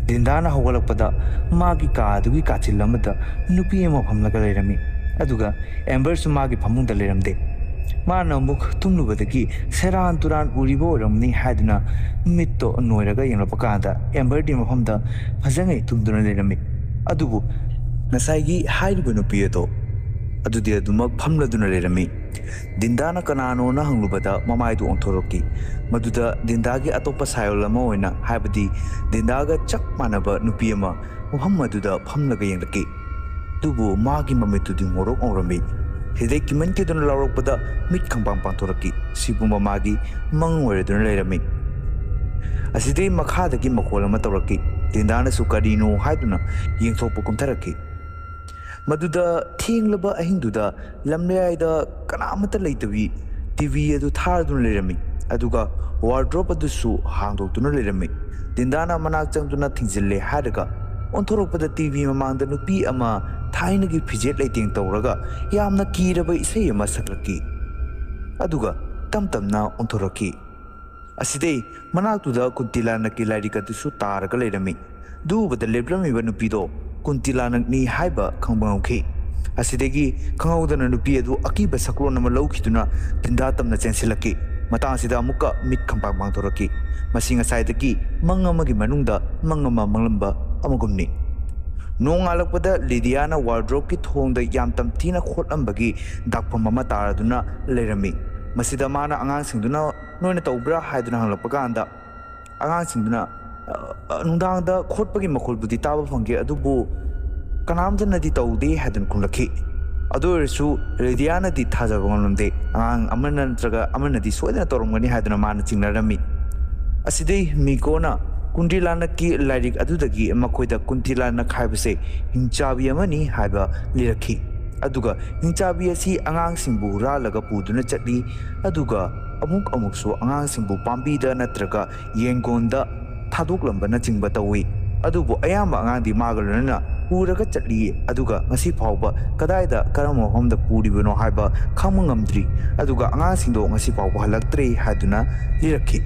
ꯗꯤꯟꯗꯥꯅ ꯍꯧꯒꯠꯂꯛꯄꯗ ꯃꯥꯒꯤ ꯀꯥ ꯑꯗꯨꯒꯤ ꯀꯥꯆꯤꯜ ꯑꯃꯗ ꯅꯨꯄꯤ ꯑꯃ ꯐꯝꯂꯒ ꯂꯩꯔꯝꯃꯤ, ꯑꯗꯨꯒ ꯑꯦꯝꯕꯔꯁꯨ ꯃꯥꯒꯤ ꯐꯃꯨꯡꯗ ꯂꯩꯔꯝꯗꯦ꯫ ꯃꯥꯅ ꯑꯃꯨꯛ ꯇꯨꯝꯂꯨꯕꯗꯒꯤ ꯁꯦꯔꯥꯟ ꯇꯨꯔꯥꯟ ꯎꯔꯤꯕ ꯑꯣꯏꯔꯝꯅꯤ ꯍꯥꯏꯗꯨꯅ ꯃꯤꯠꯇꯣ ꯅꯣꯏꯔꯒ ꯌꯦꯡꯂꯛꯄ ꯀꯥꯟꯗ ꯑꯦꯝꯕꯔꯗꯤ ꯃꯐꯝꯗ ꯐꯖꯉꯩ ꯇꯨꯝꯗꯨꯅ ꯂꯩꯔꯝꯃꯤ꯫ ꯑꯗꯨꯕꯨ ꯉꯁꯥꯏꯒꯤ ꯍꯥꯏꯔꯤꯕ ꯅꯨꯄꯤ ꯑꯗꯣ ꯑꯗꯨꯗꯤ ꯑꯗꯨꯃꯛ ꯐꯝꯂꯗꯨꯅ ꯂꯩꯔꯝꯃꯤ꯫ ꯗꯤꯟꯗꯥꯅ ꯀꯅꯥꯅꯣꯅ ꯍꯪꯂꯨꯕꯗ ꯃꯃꯥꯏꯗꯨ ꯑꯣꯟꯊꯣꯔꯛꯈꯤ꯫ ꯃꯗꯨꯗ ꯗꯤꯟꯗꯥꯒꯤ ꯑꯇꯣꯞꯄ ꯁꯥꯏꯑꯣꯜ ꯑꯃ ꯑꯣꯏꯅ, ꯍꯥꯏꯕꯗꯤ ꯗꯤꯟꯗꯥꯒ ꯆꯞ ꯃꯥꯟꯅꯕ ꯅꯨꯄꯤ ꯑꯃ ꯃꯐꯝ ꯑꯗꯨꯗ ꯐꯝꯂꯒ ꯌꯦꯡꯂꯛꯈꯤ꯫ ꯑꯗꯨꯕꯨ ꯃꯥꯒꯤ ꯃꯃꯤꯠꯇꯨꯗꯤ ꯉꯧꯔꯣꯛ ꯉꯧꯔꯝꯃꯤ꯫ ꯁꯤꯗꯩ ꯀꯤꯃꯟꯈꯤꯗꯨꯅ ꯂꯥꯎꯔꯛꯄꯗ ꯃꯤꯠ ꯈꯪꯄꯥꯡ ꯄꯥꯡꯊꯣꯔꯛꯈꯤ꯫ ꯁꯤꯕꯨ ꯃꯃꯥꯒꯤ ꯃꯪ ꯑꯣꯏꯔꯗꯨꯅ ꯂꯩꯔꯝꯃꯤ꯫ ꯑꯁꯤꯗꯩ ꯃꯈꯥꯗꯒꯤ ꯃꯈꯣꯜ ꯑꯃ ꯇꯧꯔꯛꯈꯤ꯫ ꯇꯤꯟꯗꯥꯅꯁꯨ ꯀꯔꯤꯅꯣ ꯍꯥꯏꯗꯨꯅ ꯌꯦꯡꯊꯣꯛꯄ ꯀꯨꯝꯊꯔꯛꯈꯤ꯫ ꯃꯗꯨꯗ ꯊꯦꯡꯂꯕ ꯑꯍꯤꯡꯗꯨꯗ ꯂꯝꯂꯩꯌꯥꯏꯗ ꯀꯅꯥꯃꯠꯇ ꯂꯩꯇꯕꯤ ꯇꯤ ꯚꯤ ꯑꯗꯨ ꯊꯥꯔꯗꯨꯅ ꯂꯩꯔꯝꯃꯤ꯫ ꯑꯗꯨꯒ ꯋꯥꯔꯗ꯭ꯔꯣꯞ ꯑꯗꯨꯁꯨ ꯍꯥꯡꯗꯣꯛꯇꯨꯅ ꯂꯩꯔꯝꯃꯤ꯫ ꯇꯤꯟꯗꯥꯅ ꯃꯅꯥꯛ ꯆꯪꯗꯨꯅ ꯊꯤꯡꯖꯤꯜꯂꯦ ꯍꯥꯏꯔꯒ ꯑꯣꯟꯊꯣꯔꯛꯄꯗ ꯇꯤ ꯚꯤ ꯃꯃꯥꯡꯗ ꯅꯨꯄꯤ ꯑꯃ ꯊꯥꯏꯅꯒꯤ ꯐꯤꯖꯦꯠ ꯂꯩꯇꯦꯡ ꯇꯧꯔꯒ ꯌꯥꯝꯅ ꯀꯤꯔꯕ ꯏꯁꯩ ꯑꯃ ꯁꯛꯂꯛꯈꯤ꯫ ꯑꯗꯨꯒ ꯇꯝ ꯇꯝꯅ ꯑꯣꯟꯊꯣꯔꯛꯈꯤ꯫ ꯑꯁꯤꯗꯩ ꯃꯅꯥꯛꯇꯨꯗ ꯀꯨꯟꯇꯤꯂꯥꯅꯛꯀꯤ ꯂꯥꯏꯔꯤꯛ ꯑꯗꯨꯁꯨ ꯇꯥꯔꯒ ꯂꯩꯔꯝꯃꯤ꯫ ꯑꯗꯨ ꯎꯕꯗ ꯂꯦꯞꯂꯝꯃꯤꯕ ꯅꯨꯄꯤꯗꯣ ꯀꯨꯟꯇꯤꯂꯥꯅꯛꯅꯤ ꯍꯥꯏꯕ ꯈꯪꯕ ꯉꯝꯈꯤ꯫ ꯑꯁꯤꯗꯒꯤ ꯈꯪꯍꯧꯗꯅ ꯅꯨꯄꯤ ꯑꯗꯨ ꯑꯀꯤꯕ ꯁꯛꯂꯣꯟ ꯑꯃ ꯂꯧꯈꯤꯗꯨꯅ ꯇꯤꯟꯗꯥ ꯇꯝꯅ ꯆꯦꯟꯁꯤꯜꯂꯛꯈꯤ꯫ ꯃꯇꯥꯡꯁꯤꯗ ꯑꯃꯨꯛꯀ ꯃꯤꯠ ꯈꯪꯄꯥꯡ ꯄꯥꯡꯊꯣꯔꯛꯈꯤ꯫ ꯃꯁꯤ ꯉꯁꯥꯏꯗꯒꯤ ꯃꯪ ꯑꯃꯒꯤ ꯃꯅꯨꯡꯗ ꯃꯪ ꯑꯃ ꯃꯪꯂꯝꯕ ꯑꯃꯒꯨꯝꯅꯤ꯫ ꯅꯣꯡꯉꯥꯜꯂꯛꯄꯗ ꯂꯤꯗꯤꯌꯥꯅ ꯋꯥꯔꯗ꯭ꯔꯣꯞꯀꯤ ꯊꯣꯡꯗ ꯌꯥꯝ ꯇꯝꯊꯤꯅ ꯈꯣꯠꯂꯝꯕꯒꯤ ꯗꯥꯛꯐꯝ ꯑꯃ ꯇꯥꯔꯗꯨꯅ ꯂꯩꯔꯝꯃꯤ꯫ ꯃꯁꯤꯗ ꯃꯥꯅ ꯑꯉꯥꯡꯁꯤꯡꯗꯨꯅ "ꯅꯣꯏꯅ ꯇꯧꯕ꯭ꯔꯥ?" ꯍꯥꯏꯗꯨꯅ ꯍꯪꯂꯛꯄ ꯀꯥꯟꯗ ꯑꯉꯥꯡꯁꯤꯡꯗꯨꯅ "ꯑ, ꯑ, ꯅꯨꯡꯗꯥꯡꯗ ꯈꯣꯠꯄꯒꯤ ꯃꯈꯣꯜꯕꯨꯗꯤ ꯇꯥꯕ ꯐꯪꯈꯤ, ꯑꯗꯨꯕꯨ ꯀꯅꯥꯝꯇꯅꯗꯤ ꯇꯧꯗꯦ" ꯍꯥꯏꯗꯨꯅ ꯈꯨꯝꯂꯛꯈꯤ꯫ ꯑꯗꯨ ꯑꯣꯏꯔꯁꯨ ꯂꯤꯗꯤꯌꯥꯅꯗꯤ ꯊꯥꯖꯕ ꯉꯝꯂꯝꯗꯦ꯫ ꯑꯉꯥꯡ ꯑꯃꯅ ꯅꯠꯇ꯭ꯔꯒ ꯑꯃꯅꯗꯤ ꯁꯣꯏꯗꯅ ꯇꯧꯔꯝꯒꯅꯤ ꯍꯥꯏꯗꯨꯅ ꯃꯥꯅ ꯆꯤꯡꯅꯔꯝꯃꯤ꯫ ꯑꯁꯤꯗꯩ ꯃꯤꯀꯣꯅ ꯀꯨꯟꯇꯤꯂꯥꯅꯛꯀꯤ ꯂꯥꯏꯔꯤꯛ ꯑꯗꯨꯗꯒꯤ ꯃꯈꯣꯏꯗ ꯀꯨꯟꯇꯤꯂꯥꯅꯛ ꯍꯥꯏꯕꯁꯦ ꯍꯤꯡꯆꯥꯕꯤ ꯑꯃꯅꯤ ꯍꯥꯏꯕ ꯂꯤꯔꯛꯈꯤ꯫ ꯑꯗꯨꯒ ꯍꯤꯡꯆꯥꯕꯤ ꯑꯁꯤ ꯑꯉꯥꯡꯁꯤꯡꯕꯨ ꯍꯨꯔꯥꯜꯂꯒ ꯄꯨꯗꯨꯅ ꯆꯠꯂꯤ, ꯑꯗꯨꯒ ꯑꯃꯨꯛ ꯑꯃꯨꯛꯁꯨ ꯑꯉꯥꯡꯁꯤꯡꯕꯨ ꯄꯥꯝꯕꯤꯗ ꯅꯠꯇ꯭ꯔꯒ ꯌꯦꯟꯒꯣꯟꯗ ꯊꯥꯗꯣꯛꯂꯝꯕꯅꯆꯤꯡꯕ ꯇꯧꯏ꯫ ꯑꯗꯨꯕꯨ ꯑꯌꯥꯝꯕ ꯑꯉꯥꯡꯗꯤ ꯃꯥꯒ ꯂꯣꯏꯅꯅ ꯄꯨꯔꯒ ꯆꯠꯂꯤ, ꯑꯗꯨꯒ ꯉꯁꯤ ꯐꯥꯎꯕ ꯀꯗꯥꯏꯗ, ꯀꯔꯝꯕ ꯃꯐꯝꯗ ꯄꯨꯔꯤꯕꯅꯣ ꯍꯥꯏꯕ ꯈꯪꯕ ꯉꯝꯗ꯭ꯔꯤ, ꯑꯗꯨꯒ ꯑꯉꯥꯡꯁꯤꯡꯗꯣ ꯉꯁꯤ ꯐꯥꯎꯕ ꯍꯜꯂꯛꯇ꯭ꯔꯦ ꯍꯥꯏꯗꯨꯅ ꯂꯤꯔꯛꯈꯤ꯫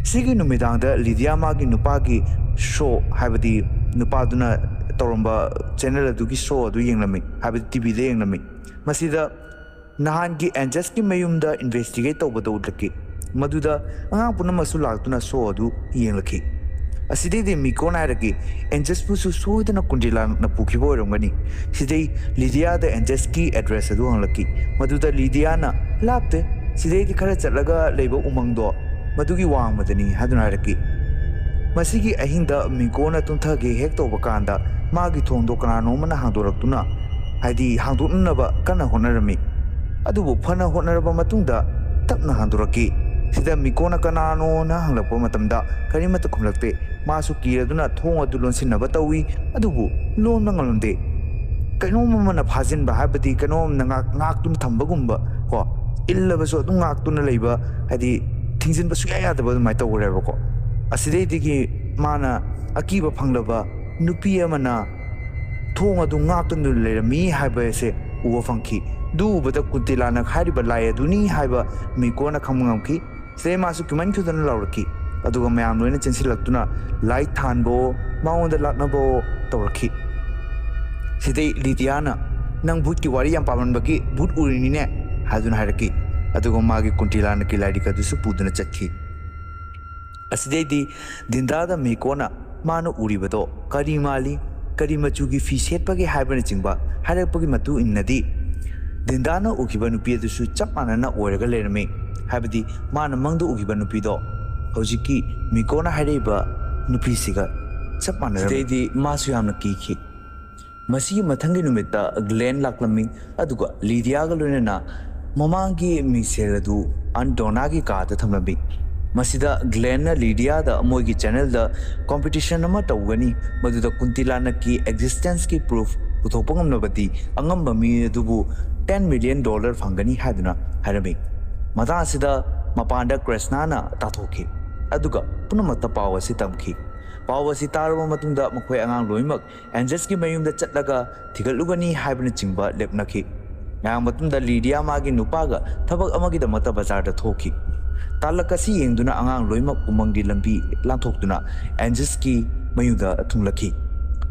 ꯁꯤꯒꯤ ꯅꯨꯃꯤꯗꯥꯡꯗ ꯂꯤꯗꯤꯌꯥ ꯃꯥꯒꯤ ꯅꯨꯄꯥꯒꯤ ꯁꯣ, ꯍꯥꯏꯕꯗꯤ ꯅꯨꯄꯥꯗꯨꯅ ꯇꯧꯔꯝꯕ ꯆꯦꯅꯦꯜ ꯑꯗꯨꯒꯤ ꯁꯣ ꯑꯗꯨ ꯌꯦꯡꯂꯝꯃꯤ, ꯍꯥꯏꯕꯗꯤ ꯇꯤ ꯚꯤꯗ ꯌꯦꯡꯂꯝꯃꯤ꯫ ꯃꯁꯤꯗ ꯅꯍꯥꯟꯒꯤ ꯑꯦꯟꯖꯁꯀꯤ ꯃꯌꯨꯝꯗ ꯏꯟꯚꯦꯁꯇꯤꯒꯦꯠ ꯇꯧꯕꯗ ꯎꯠꯂꯛꯈꯤ, ꯃꯗꯨꯗ ꯑꯉꯥꯡ ꯄꯨꯝꯅꯃꯛꯁꯨ ꯂꯥꯛꯇꯨꯅ ꯁꯣ ꯑꯗꯨ ꯌꯦꯡꯂꯛꯈꯤ꯫ ꯑꯁꯤꯗꯩꯗꯤ ꯃꯤꯀꯣꯅ ꯍꯥꯏꯔꯛꯈꯤ, "ꯑꯦꯟꯖꯁꯄꯨꯁꯨ ꯁꯣꯏꯗꯅ ꯀꯨꯟꯇꯤꯂꯥꯅꯛꯅ ꯄꯨꯈꯤꯕ ꯑꯣꯏꯔꯝꯒꯅꯤ"꯫ ꯁꯤꯗꯩ ꯂꯤꯗꯤꯌꯥꯗ ꯑꯦꯟꯖꯁꯀꯤ ꯑꯦꯗ꯭ꯔꯦꯁ ꯑꯗꯨ ꯍꯪꯂꯛꯈꯤ, ꯃꯗꯨꯗ ꯂꯤꯗꯤꯌꯥꯅ, "ꯂꯥꯞꯇꯦ, ꯁꯤꯗꯩꯗꯤ ꯈꯔ ꯆꯠꯂꯒ ꯂꯩꯕ ꯎꯃꯪꯗꯣ, ꯃꯗꯨꯒꯤ ꯋꯥꯡꯃꯗꯅꯤ" ꯍꯥꯏꯗꯨꯅ ꯍꯥꯏꯔꯛꯈꯤ꯫ ꯃꯁꯤꯒꯤ ꯑꯍꯤꯡꯗ ꯃꯤꯀꯣꯅ ꯇꯨꯝꯊꯒꯦ ꯍꯦꯛ ꯇꯧꯕ ꯀꯥꯟꯗ ꯃꯥꯒꯤ ꯊꯣꯡꯗꯣ ꯀꯅꯥꯅꯣꯝꯃꯅ ꯍꯥꯡꯗꯣꯔꯛꯇꯨꯅ ꯍꯥꯏꯗꯤ ꯍꯥꯡꯗꯣꯛꯅꯅꯕ ꯀꯟꯅ ꯍꯣꯠꯅꯔꯝꯃꯤ꯫ ꯑꯗꯨꯕꯨ ꯐꯅ ꯍꯣꯠꯅꯔꯕ ꯃꯇꯨꯡꯗ ꯇꯞꯅ ꯍꯥꯡꯗꯣꯔꯛꯈꯤ꯫ ꯁꯤꯗ ꯃꯤꯀꯣꯅ ꯀꯅꯥꯅꯣꯅ ꯍꯪꯂꯛꯄ ꯃꯇꯝꯗ ꯀꯔꯤꯃꯠꯇ ꯈꯨꯝꯂꯛꯇꯦ꯫ ꯃꯥꯁꯨ ꯀꯤꯔꯗꯨꯅ ꯊꯣꯡ ꯑꯗꯨ ꯂꯣꯟꯁꯤꯟꯅꯕ ꯇꯧꯏ, ꯑꯗꯨꯕꯨ ꯂꯣꯟꯕ ꯉꯝꯂꯝꯗꯦ꯫ ꯀꯩꯅꯣꯝ ꯑꯃꯅ ꯐꯥꯖꯤꯟꯕ ꯍꯥꯏꯕꯗꯤ ꯀꯩꯅꯣꯝꯅ ꯉꯥꯛ-, ꯉꯥꯛꯇꯨꯅ ꯊꯝꯕꯒꯨꯝꯕ ꯀꯣ, ꯏꯜꯂꯕꯁꯨ ꯑꯗꯨꯝ ꯉꯥꯛꯇꯨꯅ ꯂꯩꯕ, ꯍꯥꯏꯗꯤ ꯊꯤꯡꯖꯤꯟꯕ ꯁꯨꯡꯌꯥ ꯌꯥꯗꯕ ꯑꯗꯨꯃꯥꯏꯅ ꯇꯧꯈ꯭ꯔꯦꯕꯀꯣ꯫ ꯑꯁꯤꯗꯩꯗꯒꯤ ꯃꯥꯅ ꯑꯀꯤꯕ ꯐꯪꯂꯕ ꯅꯨꯄꯤ ꯑꯃꯅ ꯊꯣꯡ ꯑꯗꯨ ꯉꯥꯛꯇꯨꯅ ꯂꯩꯔꯝꯃꯤ ꯍꯥꯏꯕ ꯑꯁꯦ ꯎꯕ ꯐꯪꯈꯤ꯫ ꯑꯗꯨ ꯎꯕꯗ ꯀꯨꯟꯇꯤꯂꯥꯅ ꯍꯥꯏꯔꯤꯕ ꯂꯥꯏ ꯑꯗꯨꯅꯤ ꯍꯥꯏꯕ ꯃꯤꯀꯣꯅ ꯈꯪꯕ ꯉꯝꯈꯤ꯫ ꯁꯤꯗꯩ ꯃꯥꯁꯨ ꯀꯤꯃꯟꯈꯤꯗꯨꯅ ꯂꯥꯎꯔꯛꯈꯤ꯫ ꯑꯗꯨꯒ ꯃꯌꯥꯝ ꯂꯣꯏꯅ ꯆꯦꯟꯁꯤꯜꯂꯛꯇꯨꯅ ꯂꯥꯏ ꯊꯥꯟꯕꯑꯣ, ꯃꯉꯣꯟꯗ ꯂꯥꯛꯅꯕꯑꯣ ꯇꯧꯔꯛꯈꯤ꯫ ꯁꯤꯗꯩ ꯂꯤꯗꯤꯌꯥꯅ, "ꯅꯪ ꯚꯨꯠꯀꯤ ꯋꯥꯔꯤ ꯌꯥꯝ ꯄꯥꯝꯃꯟꯕꯒꯤ ꯚꯨꯠ ꯎꯔꯤꯅꯤꯅꯦ" ꯍꯥꯏꯗꯨꯅ ꯍꯥꯏꯔꯛꯈꯤ꯫ ꯑꯗꯨꯒ ꯃꯥꯒꯤ ꯀꯨꯟꯇꯤꯂꯥꯅꯀꯤ ꯂꯥꯏꯔꯤꯛ ꯑꯗꯨꯁꯨ ꯄꯨꯗꯨꯅ ꯆꯠꯈꯤ꯫ ꯑꯁꯤꯗꯩꯗꯤ ꯗꯤꯟꯗꯥꯗ ꯃꯤꯀꯣꯅ ꯃꯥꯅ ꯎꯔꯤꯕꯗꯣ ꯀꯔꯤ ꯃꯥꯜꯂꯤ, ꯀꯔꯤ ꯃꯆꯨꯒꯤ ꯐꯤ ꯁꯦꯠꯄꯒꯦ ꯍꯥꯏꯕꯅꯆꯤꯡꯕ ꯍꯥꯏꯔꯛꯄꯒꯤ ꯃꯇꯨꯡ ꯏꯟꯅꯗꯤ, ꯗꯤꯟꯗꯥꯅ ꯎꯈꯤꯕ ꯅꯨꯄꯤ ꯑꯗꯨꯁꯨ ꯆꯞ ꯃꯥꯟꯅꯅ ꯑꯣꯏꯔꯒ ꯂꯩꯔꯝꯃꯤ꯫ ꯍꯥꯏꯕꯗꯤ ꯃꯥꯅ ꯃꯪꯗ ꯎꯈꯤꯕ ꯅꯨꯄꯤꯗꯣ ꯍꯧꯖꯤꯛꯀꯤ ꯃꯤꯀꯣꯅ ꯍꯥꯏꯔꯛꯏꯕ ꯅꯨꯄꯤꯁꯤꯒ ꯆꯞ ꯃꯥꯟꯅꯔꯝꯃꯤ꯫ ꯁꯤꯗꯩꯗꯤ ꯃꯥꯁꯨ ꯌꯥꯝꯅ ꯀꯤꯈꯤ꯫ ꯃꯁꯤꯒꯤ ꯃꯊꯪꯒꯤ ꯅꯨꯃꯤꯠꯇ ꯒ꯭ꯂꯦꯟ ꯂꯥꯛꯂꯝꯃꯤ, ꯑꯗꯨꯒ ꯂꯤꯗꯤꯌꯥꯒ ꯂꯣꯏꯅꯅ ꯃꯃꯥꯡꯒꯤ ꯃꯤꯡꯁꯦꯜ ꯑꯗꯨ ꯑꯟ ꯗꯣꯅꯥꯒꯤ ꯀꯥꯗ ꯊꯝꯂꯝꯃꯤ꯫ ꯃꯁꯤꯗ ꯒ꯭ꯂꯦꯟꯅ ꯂꯤꯗꯤꯌꯥꯗ ꯃꯣꯏꯒꯤ ꯆꯦꯅꯦꯜꯗ ꯀꯣꯝꯄꯤꯇꯤꯁꯟ ꯑꯃ ꯇꯧꯒꯅꯤ, ꯃꯗꯨꯗ ꯀꯨꯟꯇꯤꯂꯥꯅꯀꯤ ꯑꯦꯛꯖꯤꯁꯇꯦꯟꯁꯀꯤ ꯄ꯭ꯔꯨꯐ ꯄꯨꯊꯣꯛꯄ ꯉꯝꯂꯕꯗꯤ ꯑꯉꯝꯕ ꯃꯤ ꯑꯗꯨꯕꯨ ꯇꯦꯟ ꯃꯤꯂꯤꯌꯟ ꯗꯣꯂꯔ ꯐꯪꯒꯅꯤ ꯍꯥꯏꯗꯨꯅ ꯍꯥꯏꯔꯝꯃꯤ꯫ ꯃꯇꯥꯡ ꯑꯁꯤꯗ ꯃꯄꯥꯟꯗ ꯀ꯭ꯔꯤꯁꯅꯥꯅ ꯇꯥꯊꯣꯛꯈꯤ, ꯑꯗꯨꯒ ꯄꯨꯝꯅꯃꯛꯇ ꯄꯥꯎ ꯑꯁꯤ ꯇꯝꯈꯤ꯫ ꯄꯥꯎ ꯑꯁꯤ ꯇꯥꯔꯕ ꯃꯇꯨꯡꯗ ꯃꯈꯣꯏ ꯑꯉꯥꯡ ꯂꯣꯏꯅꯃꯛ ꯑꯦꯟꯖꯁꯀꯤ ꯃꯌꯨꯝꯗ ꯆꯠꯂꯒ ꯊꯤꯒꯠꯂꯨꯒꯅꯤ ꯍꯥꯏꯕꯅꯆꯤꯡꯕ ꯂꯦꯞꯅꯈꯤ꯫ ꯉꯔꯥꯡ ꯃꯇꯨꯡꯗ ꯂꯤꯗꯤꯌꯥ ꯃꯥꯒꯤ ꯅꯨꯄꯥꯒ ꯊꯕꯛ ꯑꯃꯒꯤꯗꯃꯛꯇ ꯕꯖꯥꯔꯗ ꯊꯣꯛꯈꯤ꯫ ꯇꯥꯂꯛ ꯑꯁꯤ ꯌꯦꯡꯗꯨꯅ ꯑꯉꯥꯡ ꯂꯣꯏꯅꯃꯛ ꯎꯃꯪꯒꯤ ꯂꯝꯕꯤ ꯂꯥꯟꯊꯣꯛꯇꯨꯅ ꯑꯦꯟꯖꯁꯀꯤ ꯃꯌꯨꯝꯗ ꯊꯨꯡꯂꯛꯈꯤ꯫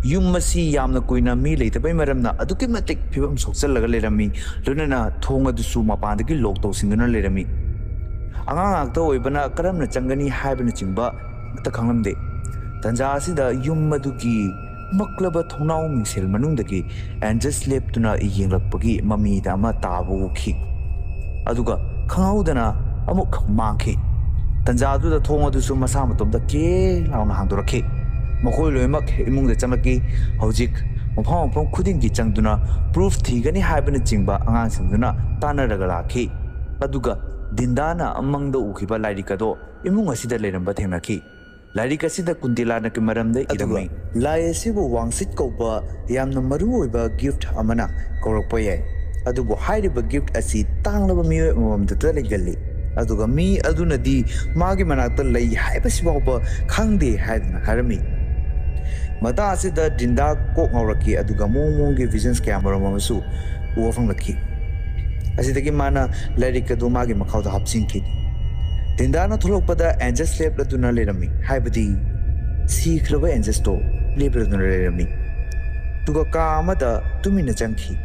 ꯌꯨꯝ ꯑꯁꯤ ꯌꯥꯝꯅ ꯀꯨꯏꯅ ꯃꯤ ꯂꯩꯇꯕꯩ ꯃꯔꯝꯅ ꯑꯗꯨꯛꯀꯤ ꯃꯇꯤꯛ ꯐꯤꯕꯝ ꯁꯣꯛꯆꯜꯂꯒ ꯂꯩꯔꯝꯃꯤ, ꯂꯣꯏꯅꯅ ꯊꯣꯡ ꯑꯗꯨꯁꯨ ꯃꯄꯥꯟꯗꯒꯤ ꯂꯣꯛ ꯇꯧꯁꯤꯟꯗꯨꯅ ꯂꯩꯔꯝꯃꯤ꯫ ꯑꯉꯥꯡ ꯉꯥꯛꯇ ꯑꯣꯏꯕꯅ ꯀꯔꯝꯅ ꯆꯪꯒꯅꯤ ꯍꯥꯏꯕꯅꯆꯤꯡꯕ ꯑꯃꯠꯇ ꯈꯪꯂꯝꯗꯦ꯫ ꯇꯟꯖꯥ ꯑꯁꯤꯗ ꯌꯨꯝ ꯑꯗꯨꯒꯤ ꯃꯛꯂꯕ ꯊꯣꯡꯅꯥꯎ ꯃꯤꯡꯁꯦꯜ ꯃꯅꯨꯡꯗꯒꯤ ꯑꯦꯟꯖꯁ ꯂꯦꯞꯇꯨꯅ ꯌꯦꯡꯂꯛꯄꯒꯤ ꯃꯃꯤꯗ ꯑꯃ ꯇꯥꯕ ꯎꯈꯤ꯫ ꯑꯗꯨꯒ ꯈꯪꯍꯧꯗꯅ ꯑꯃꯨꯛ ꯃꯥꯡꯈꯤ꯫ ꯇꯟꯖꯥ ꯑꯗꯨꯗ ꯊꯣꯡ ꯑꯗꯨꯁꯨ ꯃꯁꯥ ꯃꯇꯣꯝꯇ ꯀꯦ ꯂꯥꯎꯅ ꯍꯥꯡꯗꯣꯔꯛꯈꯤ꯫ ꯃꯈꯣꯏ ꯂꯣꯏꯅꯃꯛ ꯏꯃꯨꯡꯗ ꯆꯪꯂꯛꯈꯤ꯫ ꯍꯧꯖꯤꯛ ꯃꯐꯝ ꯃꯐꯝ ꯈꯨꯗꯤꯡꯒꯤ ꯆꯪꯗꯨꯅ ꯄ꯭ꯔꯨꯐ ꯊꯤꯒꯅꯤ ꯍꯥꯏꯕꯅꯆꯤꯡꯕ ꯑꯉꯥꯡꯁꯤꯡꯗꯨꯅ ꯇꯥꯟꯅꯔꯒ ꯂꯥꯛꯈꯤ꯫ ꯑꯗꯨꯒ ꯗꯤꯟꯗꯥꯅ ꯃꯪꯗ ꯎꯈꯤꯕ ꯂꯥꯏꯔꯤꯛ ꯑꯗꯣ ꯏꯃꯨꯡ ꯑꯁꯤꯗ ꯂꯩꯔꯝꯕ ꯊꯦꯡꯅꯈꯤ꯫ ꯂꯥꯏꯔꯤꯛ ꯑꯁꯤꯗ ꯀꯨꯟꯇꯤꯂꯥꯅꯒꯤ ꯃꯔꯝꯗ ꯏꯔꯝꯃꯤ꯫ ꯂꯥꯏ ꯑꯁꯤꯕꯨ ꯋꯥꯡꯁꯤꯠ ꯀꯧꯕ ꯌꯥꯝꯅ ꯃꯔꯨ ꯑꯣꯏꯕ ꯒꯤꯐꯠ ꯑꯃꯅ ꯀꯧꯔꯛꯄ ꯌꯥꯏ, ꯑꯗꯨꯕꯨ ꯍꯥꯏꯔꯤꯕ ꯒꯤꯐꯠ ꯑꯁꯤ ꯇꯥꯡꯂꯕ ꯃꯤꯑꯣꯏ ꯑꯃꯃꯝꯗꯇ ꯂꯩꯒꯜꯂꯤ, ꯑꯗꯨꯒ ꯃꯤ ꯑꯗꯨꯅꯗꯤ ꯃꯥꯒꯤ ꯃꯅꯥꯛꯇ ꯂꯩ ꯍꯥꯏꯕꯁꯤ ꯐꯥꯎꯕ ꯈꯪꯗꯦ ꯍꯥꯏꯗꯨꯅ ꯍꯥꯏꯔꯝꯃꯤ꯫ ꯃꯇꯥꯡ ꯑꯁꯤꯗ ꯗꯤꯟꯗꯥ ꯀꯣꯛ ꯉꯥꯎꯔꯛꯈꯤ, ꯑꯗꯨꯒ ꯃꯑꯣꯡ ꯃꯑꯣꯡꯒꯤ ꯚꯤꯖꯟꯁ ꯀꯌꯥ ꯃꯔꯨꯝ ꯑꯃꯁꯨ ꯎꯕ ꯐꯪꯂꯛꯈꯤ꯫ ꯑꯁꯤꯗꯒꯤ ꯃꯥꯅ ꯂꯥꯏꯔꯤꯛ ꯑꯗꯨ ꯃꯥꯒꯤ ꯃꯈꯥꯎꯗ ꯍꯥꯞꯆꯤꯟꯈꯤ꯫ ꯗꯤꯟꯗꯥꯅ ꯊꯣꯛꯂꯛꯄꯗ ꯑꯦꯟꯖꯁ ꯂꯦꯞꯂꯗꯨꯅ ꯂꯩꯔꯝꯃꯤ, ꯍꯥꯏꯕꯗꯤ ꯁꯤꯈ꯭ꯔꯕ ꯑꯦꯟꯖꯁꯇꯣ ꯂꯦꯞꯂꯗꯨꯅ ꯂꯩꯔꯝꯃꯤ꯫ ꯑꯗꯨꯒ ꯀꯥ ꯑꯃꯗ ꯇꯨꯃꯤꯟꯅ ꯆꯪꯈꯤ꯫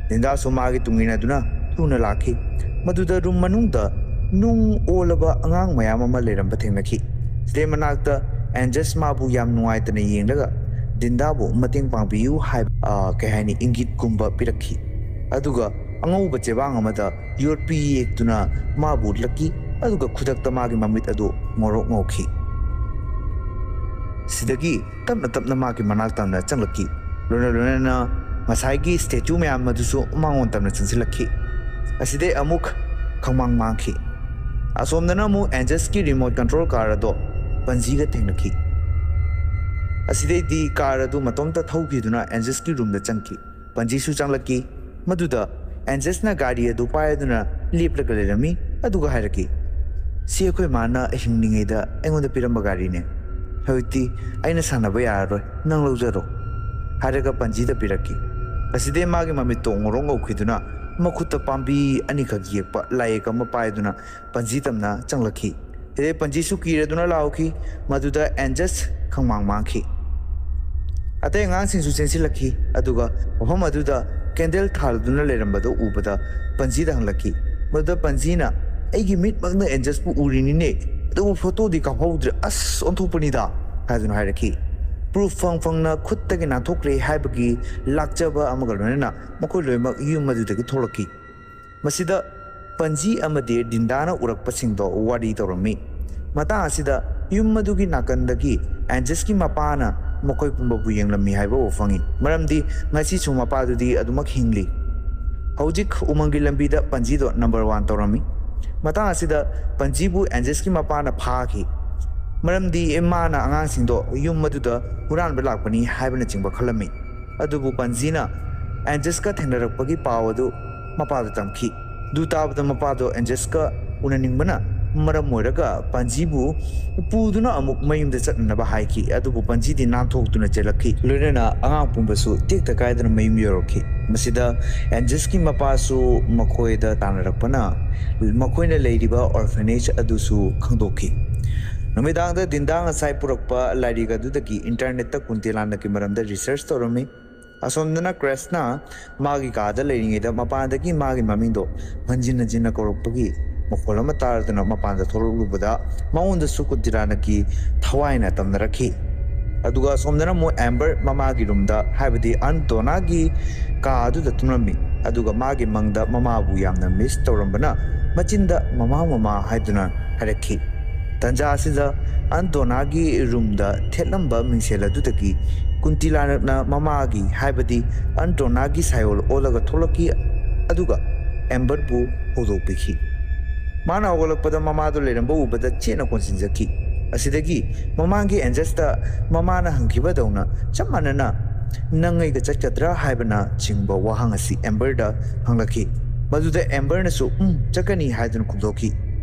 ꯗꯤꯟꯗꯥꯁꯨ ꯃꯥꯒꯤ ꯇꯨꯡ ꯏꯟꯅꯗꯨꯅ ꯊꯨꯅ ꯂꯥꯛꯈꯤ꯫ ꯃꯗꯨꯗ ꯔꯨꯝ ꯃꯅꯨꯡꯗ ꯅꯨꯡ ꯑꯣꯜꯂꯕ ꯑꯉꯥꯡ ꯃꯌꯥꯝ ꯑꯃ ꯂꯩꯔꯝꯕ ꯊꯦꯡꯅꯈꯤ꯫ ꯁꯤꯗꯩ ꯃꯅꯥꯛꯇ ꯑꯦꯟꯖꯁ ꯃꯥꯕꯨ ꯌꯥꯝ ꯅꯨꯡꯉꯥꯏꯇꯅ ꯌꯦꯡꯂꯒ ꯗꯤꯟꯗꯥꯕꯨ ꯃꯇꯦꯡ ꯄꯥꯡꯕꯤꯌꯨ ꯍꯥꯏꯕ, ꯑ, ꯀꯩ ꯍꯥꯏꯅꯤ, ꯏꯪꯒꯤꯠꯀꯨꯝꯕ ꯄꯤꯔꯛꯈꯤ꯫ ꯑꯗꯨꯒ ꯑꯉꯧꯕ ꯆꯦꯕꯥꯡ ꯑꯃꯗ ꯌꯣꯠꯄꯤ ꯌꯦꯛꯇꯨꯅ ꯃꯥꯕꯨ ꯎꯠꯂꯛꯈꯤ, ꯑꯗꯨꯒ ꯈꯨꯗꯛꯇ ꯃꯥꯒꯤ ꯃꯃꯤꯠ ꯑꯗꯨ ꯉꯧꯔꯣꯛ ꯉꯧꯈꯤ꯫ ꯁꯤꯗꯒꯤ ꯇꯞꯅ ꯇꯞꯅ ꯃꯥꯒꯤ ꯃꯅꯥꯛ ꯇꯝꯅ ꯆꯪꯂꯛꯈꯤ꯫ ꯂꯣꯏꯅ ꯂꯣꯏꯅꯅ ꯉꯁꯥꯏꯒꯤ ꯁ꯭ꯇꯦꯆꯨ ꯃꯌꯥꯝ ꯑꯗꯨꯁꯨ ꯃꯉꯣꯟ ꯇꯝꯅ ꯆꯪꯁꯤꯜꯂꯛꯈꯤ꯫ ꯑꯁꯤꯗꯩ ꯑꯃꯨꯛ ꯈꯪꯃꯥꯡ ꯃꯥꯡꯈꯤ꯫ ꯑꯁꯣꯝꯗꯅ ꯑꯃꯨꯛ ꯑꯦꯟꯖꯁꯀꯤ ꯔꯤꯃꯣꯠ ꯀꯟꯇ꯭ꯔꯣꯜ ꯀꯥꯔ ꯑꯗꯣ ꯄꯟꯖꯤꯒ ꯊꯦꯡꯅꯈꯤ꯫ ꯑꯁꯤꯗꯩꯗꯤ ꯀꯥꯔ ꯑꯗꯨ ꯃꯇꯣꯝꯇ ꯊꯧꯈꯤꯗꯨꯅ ꯑꯦꯟꯖꯁꯀꯤ ꯔꯨꯝꯗ ꯆꯪꯈꯤ꯫ ꯄꯟꯖꯤꯁꯨ ꯆꯪꯂꯛꯈꯤ꯫ ꯃꯗꯨꯗ ꯑꯦꯟꯖꯁꯅ ꯒꯥꯔꯤ ꯑꯗꯨ ꯄꯥꯏꯗꯨꯅ ꯂꯦꯞꯂꯒ ꯂꯩꯔꯝꯃꯤ, ꯑꯗꯨꯒ ꯍꯥꯏꯔꯛꯈꯤ, "ꯁꯤ ꯑꯩꯈꯣꯏ ꯃꯥꯅ ꯍꯤꯡꯂꯤꯉꯩꯗ ꯑꯩꯉꯣꯟꯗ ꯄꯤꯔꯝꯕ ꯒꯥꯔꯤꯅꯦ꯫ ꯍꯧꯖꯤꯛꯇꯤ ꯑꯩꯅ ꯁꯥꯟꯅꯕ ꯌꯥꯔꯔꯣꯏ, ꯅꯪ ꯂꯧꯖꯔꯣ," ꯍꯥꯏꯔꯒ ꯄꯟꯖꯤꯗ ꯄꯤꯔꯛꯈꯤ꯫ ꯑꯁꯤꯗꯩ ꯃꯥꯒꯤ ꯃꯃꯤꯠꯇꯣ ꯉꯧꯔꯣꯛ ꯉꯧꯈꯤꯗꯨꯅ ꯃꯈꯨꯠꯇ ꯄꯥꯝꯕꯤ ꯑꯅꯤꯈꯛ ꯌꯦꯛꯄ ꯂꯥꯏꯌꯦꯛ ꯑꯃ ꯄꯥꯏꯗꯨꯅ ꯄꯟꯖꯤ ꯇꯝꯅ ꯆꯪꯂꯛꯈꯤ꯫ ꯁꯤꯗꯩ ꯄꯟꯖꯤꯁꯨ ꯀꯤꯔꯗꯨꯅ ꯂꯥꯎꯈꯤ꯫ ꯃꯗꯨꯗ ꯑꯦꯟꯖꯁ ꯈꯪꯃꯥꯡ ꯃꯥꯡꯈꯤ꯫ ꯑꯇꯩ ꯑꯉꯥꯡꯁꯤꯡꯁꯨ ꯆꯦꯟꯁꯤꯜꯂꯛꯈꯤ, ꯑꯗꯨꯒ ꯃꯐꯝ ꯑꯗꯨꯗ ꯀꯦꯟꯗꯜ ꯊꯥꯜꯗꯨꯅ ꯂꯩꯔꯝꯕꯗꯨ ꯎꯕꯗ ꯄꯟꯖꯤꯗ ꯍꯪꯂꯛꯈꯤ꯫ ꯃꯗꯨꯗ ꯄꯟꯖꯤꯅ, "ꯑꯩꯒꯤ ꯃꯤꯠꯃꯛꯅ ꯑꯦꯟꯖꯁꯄꯨ ꯎꯔꯤꯅꯤꯅꯦ, ꯑꯗꯨꯕꯨ ꯐꯣꯇꯣꯗꯤ ꯀꯥꯞꯍꯧꯗ꯭ꯔꯦ, ꯑꯁ, ꯑꯣꯟꯊꯣꯛꯄꯅꯤꯗ," ꯍꯥꯏꯗꯨꯅ ꯍꯥꯏꯔꯛꯈꯤ꯫ ꯄ꯭ꯔꯨꯐ ꯐꯪ ꯐꯪꯅ ꯈꯨꯠꯇꯒꯤ ꯅꯥꯟꯊꯣꯛꯈ꯭ꯔꯦ ꯍꯥꯏꯕꯒꯤ ꯂꯥꯛꯆꯕ ꯑꯃꯒ ꯂꯣꯏꯅꯅ ꯃꯈꯣꯏ ꯂꯣꯏꯅꯃꯛ ꯌꯨꯝ ꯑꯗꯨꯗꯒꯤ ꯊꯣꯛꯂꯛꯈꯤ꯫ ꯃꯁꯤꯗ ꯄꯟꯖꯤ ꯑꯃꯗꯤ ꯗꯤꯟꯗꯥꯅ ꯎꯔꯛꯄꯁꯤꯡꯗꯣ ꯋꯥꯔꯤ ꯇꯧꯔꯝꯃꯤ꯫ ꯃꯇꯥꯡ ꯑꯁꯤꯗ ꯌꯨꯝ ꯑꯗꯨꯒꯤ ꯅꯥꯀꯟꯗꯒꯤ ꯑꯦꯟꯖꯁꯀꯤ ꯃꯄꯥꯅ ꯃꯈꯣꯏ ꯄꯨꯝꯕꯕꯨ ꯌꯦꯡꯂꯝꯃꯤ ꯍꯥꯏꯕ ꯎꯕ ꯐꯪꯉꯤ꯫ ꯃꯔꯝꯗꯤ ꯉꯁꯤꯁꯨ ꯃꯄꯥꯗꯨꯗꯤ ꯑꯗꯨꯃꯛ ꯍꯤꯡꯂꯤ꯫ ꯍꯧꯖꯤꯛ ꯎꯃꯪꯒꯤ ꯂꯝꯕꯤꯗ ꯄꯟꯖꯤꯗꯣ ꯅꯝꯕꯔ ꯋꯥꯟ ꯇꯧꯔꯝꯃꯤ꯫ ꯃꯇꯥꯡ ꯑꯁꯤꯗ ꯄꯟꯖꯤꯕꯨ ꯑꯦꯟꯖꯁꯀꯤ ꯃꯄꯥꯅ ꯐꯥꯈꯤ꯫ ꯃꯔꯝꯗꯤ ꯃꯥꯅ ꯑꯉꯥꯡꯁꯤꯡꯗꯣ ꯌꯨꯝ ꯑꯗꯨꯗ ꯍꯨꯔꯥꯟꯕ ꯂꯥꯛꯄꯅꯤ ꯍꯥꯏꯕꯅꯆꯤꯡꯕ ꯈꯜꯂꯝꯃꯤ꯫ ꯑꯗꯨꯕꯨ ꯄꯟꯖꯤꯅ ꯑꯦꯟꯖꯁꯀ ꯊꯦꯡꯅꯔꯛꯄꯒꯤ ꯄꯥꯎ ꯑꯗꯨ ꯃꯄꯥꯗ ꯇꯝꯈꯤ꯫ ꯑꯗꯨ ꯇꯥꯕꯗ ꯃꯄꯥꯗꯣ ꯑꯦꯟꯖꯁꯀ ꯎꯅꯅꯤꯡꯕꯅ ꯃꯔꯝ ꯑꯣꯏꯔꯒ ꯄꯟꯖꯤꯕꯨ ꯄꯨꯗꯨꯅ ꯑꯃꯨꯛ ꯃꯌꯨꯝꯗ ꯆꯠꯅꯅꯕ ꯍꯥꯏꯈꯤ꯫ ꯑꯗꯨꯕꯨ ꯄꯟꯖꯤꯗꯤ ꯅꯥꯟꯊꯣꯛꯇꯨꯅ ꯆꯦꯜꯂꯛꯈꯤ꯫ ꯂꯣꯏꯅꯅ ꯑꯉꯥꯡ ꯄꯨꯝꯕꯁꯨ ꯇꯦꯛꯇ ꯀꯥꯏꯗꯅ ꯃꯌꯨꯝ ꯌꯧꯔꯛꯈꯤ꯫ ꯃꯁꯤꯗ ꯑꯦꯟꯖꯁꯀꯤ ꯃꯄꯥꯁꯨ ꯃꯈꯣꯏꯗ ꯇꯥꯟꯅꯔꯛꯄꯅ ꯃꯈꯣꯏꯅ ꯂꯩꯔꯤꯕ orphanage ꯑꯗꯨꯁꯨ ꯈꯪꯗꯣꯛꯈꯤ꯫ ꯅꯨꯃꯤꯗꯥꯡꯗ ꯗꯤꯟꯗꯥ ꯉꯁꯥꯏ ꯄꯨꯔꯛꯄ ꯂꯥꯏꯔꯤꯛ ꯑꯗꯨꯗꯒꯤ ꯏꯟꯇꯔꯅꯦꯠꯇ ꯀꯨꯟꯇꯤꯂꯥꯅꯛꯀꯤ ꯃꯔꯝꯗ research ꯇꯧꯔꯝꯃꯤ꯫ ꯑꯁꯣꯝꯗꯅ ꯀ꯭ꯔꯦꯁꯅ ꯃꯥꯒꯤ ꯀꯥꯗ ꯂꯩꯔꯤꯉꯩꯗ ꯃꯄꯥꯟꯗꯒꯤ ꯃꯥꯒꯤ ꯃꯃꯤꯡꯗꯣ ꯍꯟꯖꯤꯟ ꯍꯟꯖꯤꯟꯅ ꯀꯧꯔꯛꯄꯒꯤ ꯃꯈꯣꯜ ꯑꯃ ꯇꯥꯔꯗꯨꯅ ꯃꯄꯥꯟꯗ ꯊꯣꯛꯂꯛꯂꯨꯕꯗ ꯃꯉꯣꯟꯗꯁꯨ ꯀꯨꯟꯇꯤꯂꯥꯅꯛꯀꯤ ꯊꯋꯥꯏꯅ ꯇꯝꯅꯔꯛꯈꯤ꯫ ꯑꯗꯨꯒ ꯑꯁꯣꯝꯗꯅ ꯑꯃꯨꯛ ꯑꯦꯝꯕꯔ ꯃꯃꯥꯒꯤ ꯔꯨꯝꯗ, ꯍꯥꯏꯕꯗꯤ ꯑꯟꯇꯣꯅꯥꯒꯤ ꯀꯥ ꯑꯗꯨꯗ ꯇꯨꯝꯂꯝꯃꯤ꯫ ꯑꯗꯨꯒ ꯃꯥꯒꯤ ꯃꯪꯗ ꯃꯃꯥꯕꯨ ꯌꯥꯝꯅ miss ꯇꯧꯔꯝꯕꯅ ꯃꯆꯤꯟꯗ "ꯃꯃꯥ, ꯃꯃꯥ" ꯍꯥꯏꯗꯨꯅ ꯍꯥꯏꯔꯛꯈꯤ꯫ ꯇꯟꯖꯥ ꯑꯁꯤꯗ ꯑꯟꯇꯣꯅꯥꯒꯤ ꯔꯨꯝꯗ ꯊꯦꯠꯂꯝꯕ ꯃꯤꯡꯁꯦꯜ ꯑꯗꯨꯗꯒꯤ ꯀꯨꯟꯇꯤꯂꯥꯅꯛꯅ ꯃꯃꯥꯒꯤ, ꯍꯥꯏꯕꯗꯤ ꯑꯟꯇꯣꯅꯥꯒꯤ ꯁꯥꯏꯑꯣꯜ ꯑꯣꯜꯂꯒ ꯊꯣꯛꯂꯛꯈꯤ, ꯑꯗꯨꯒ ꯑꯦꯝꯕꯔꯕꯨ ꯍꯧꯗꯣꯛꯄꯤꯈꯤ꯫ ꯃꯥꯅ ꯍꯧꯒꯠꯂꯛꯄꯗ ꯃꯃꯥꯗꯨ ꯂꯩꯔꯝꯕ ꯎꯕꯗ ꯆꯦꯠꯅ ꯀꯣꯟꯁꯤꯟꯖꯈꯤ꯫ ꯑꯁꯤꯗꯒꯤ ꯃꯃꯥꯡꯒꯤ ꯑꯦꯟꯖꯁꯇ ꯃꯃꯥꯅ ꯍꯪꯈꯤꯕꯗꯧꯅ ꯆꯞ ꯃꯥꯟꯅꯅ "ꯅꯪ ꯑꯩꯒ ꯆꯠꯀꯗ꯭ꯔꯥ?" ꯍꯥꯏꯕꯅ ꯆꯤꯡꯕ ꯋꯥꯍꯪ ꯑꯁꯤ ꯑꯦꯝꯕꯔꯗ ꯍꯪꯂꯛꯈꯤ꯫ ꯃꯗꯨꯗ ꯑꯦꯝꯕꯔꯅꯁꯨ "ꯎꯝ, ꯆꯠꯀꯅꯤ" ꯍꯥꯏꯗꯨꯅ ꯈꯨꯝꯗꯣꯛꯈꯤ꯫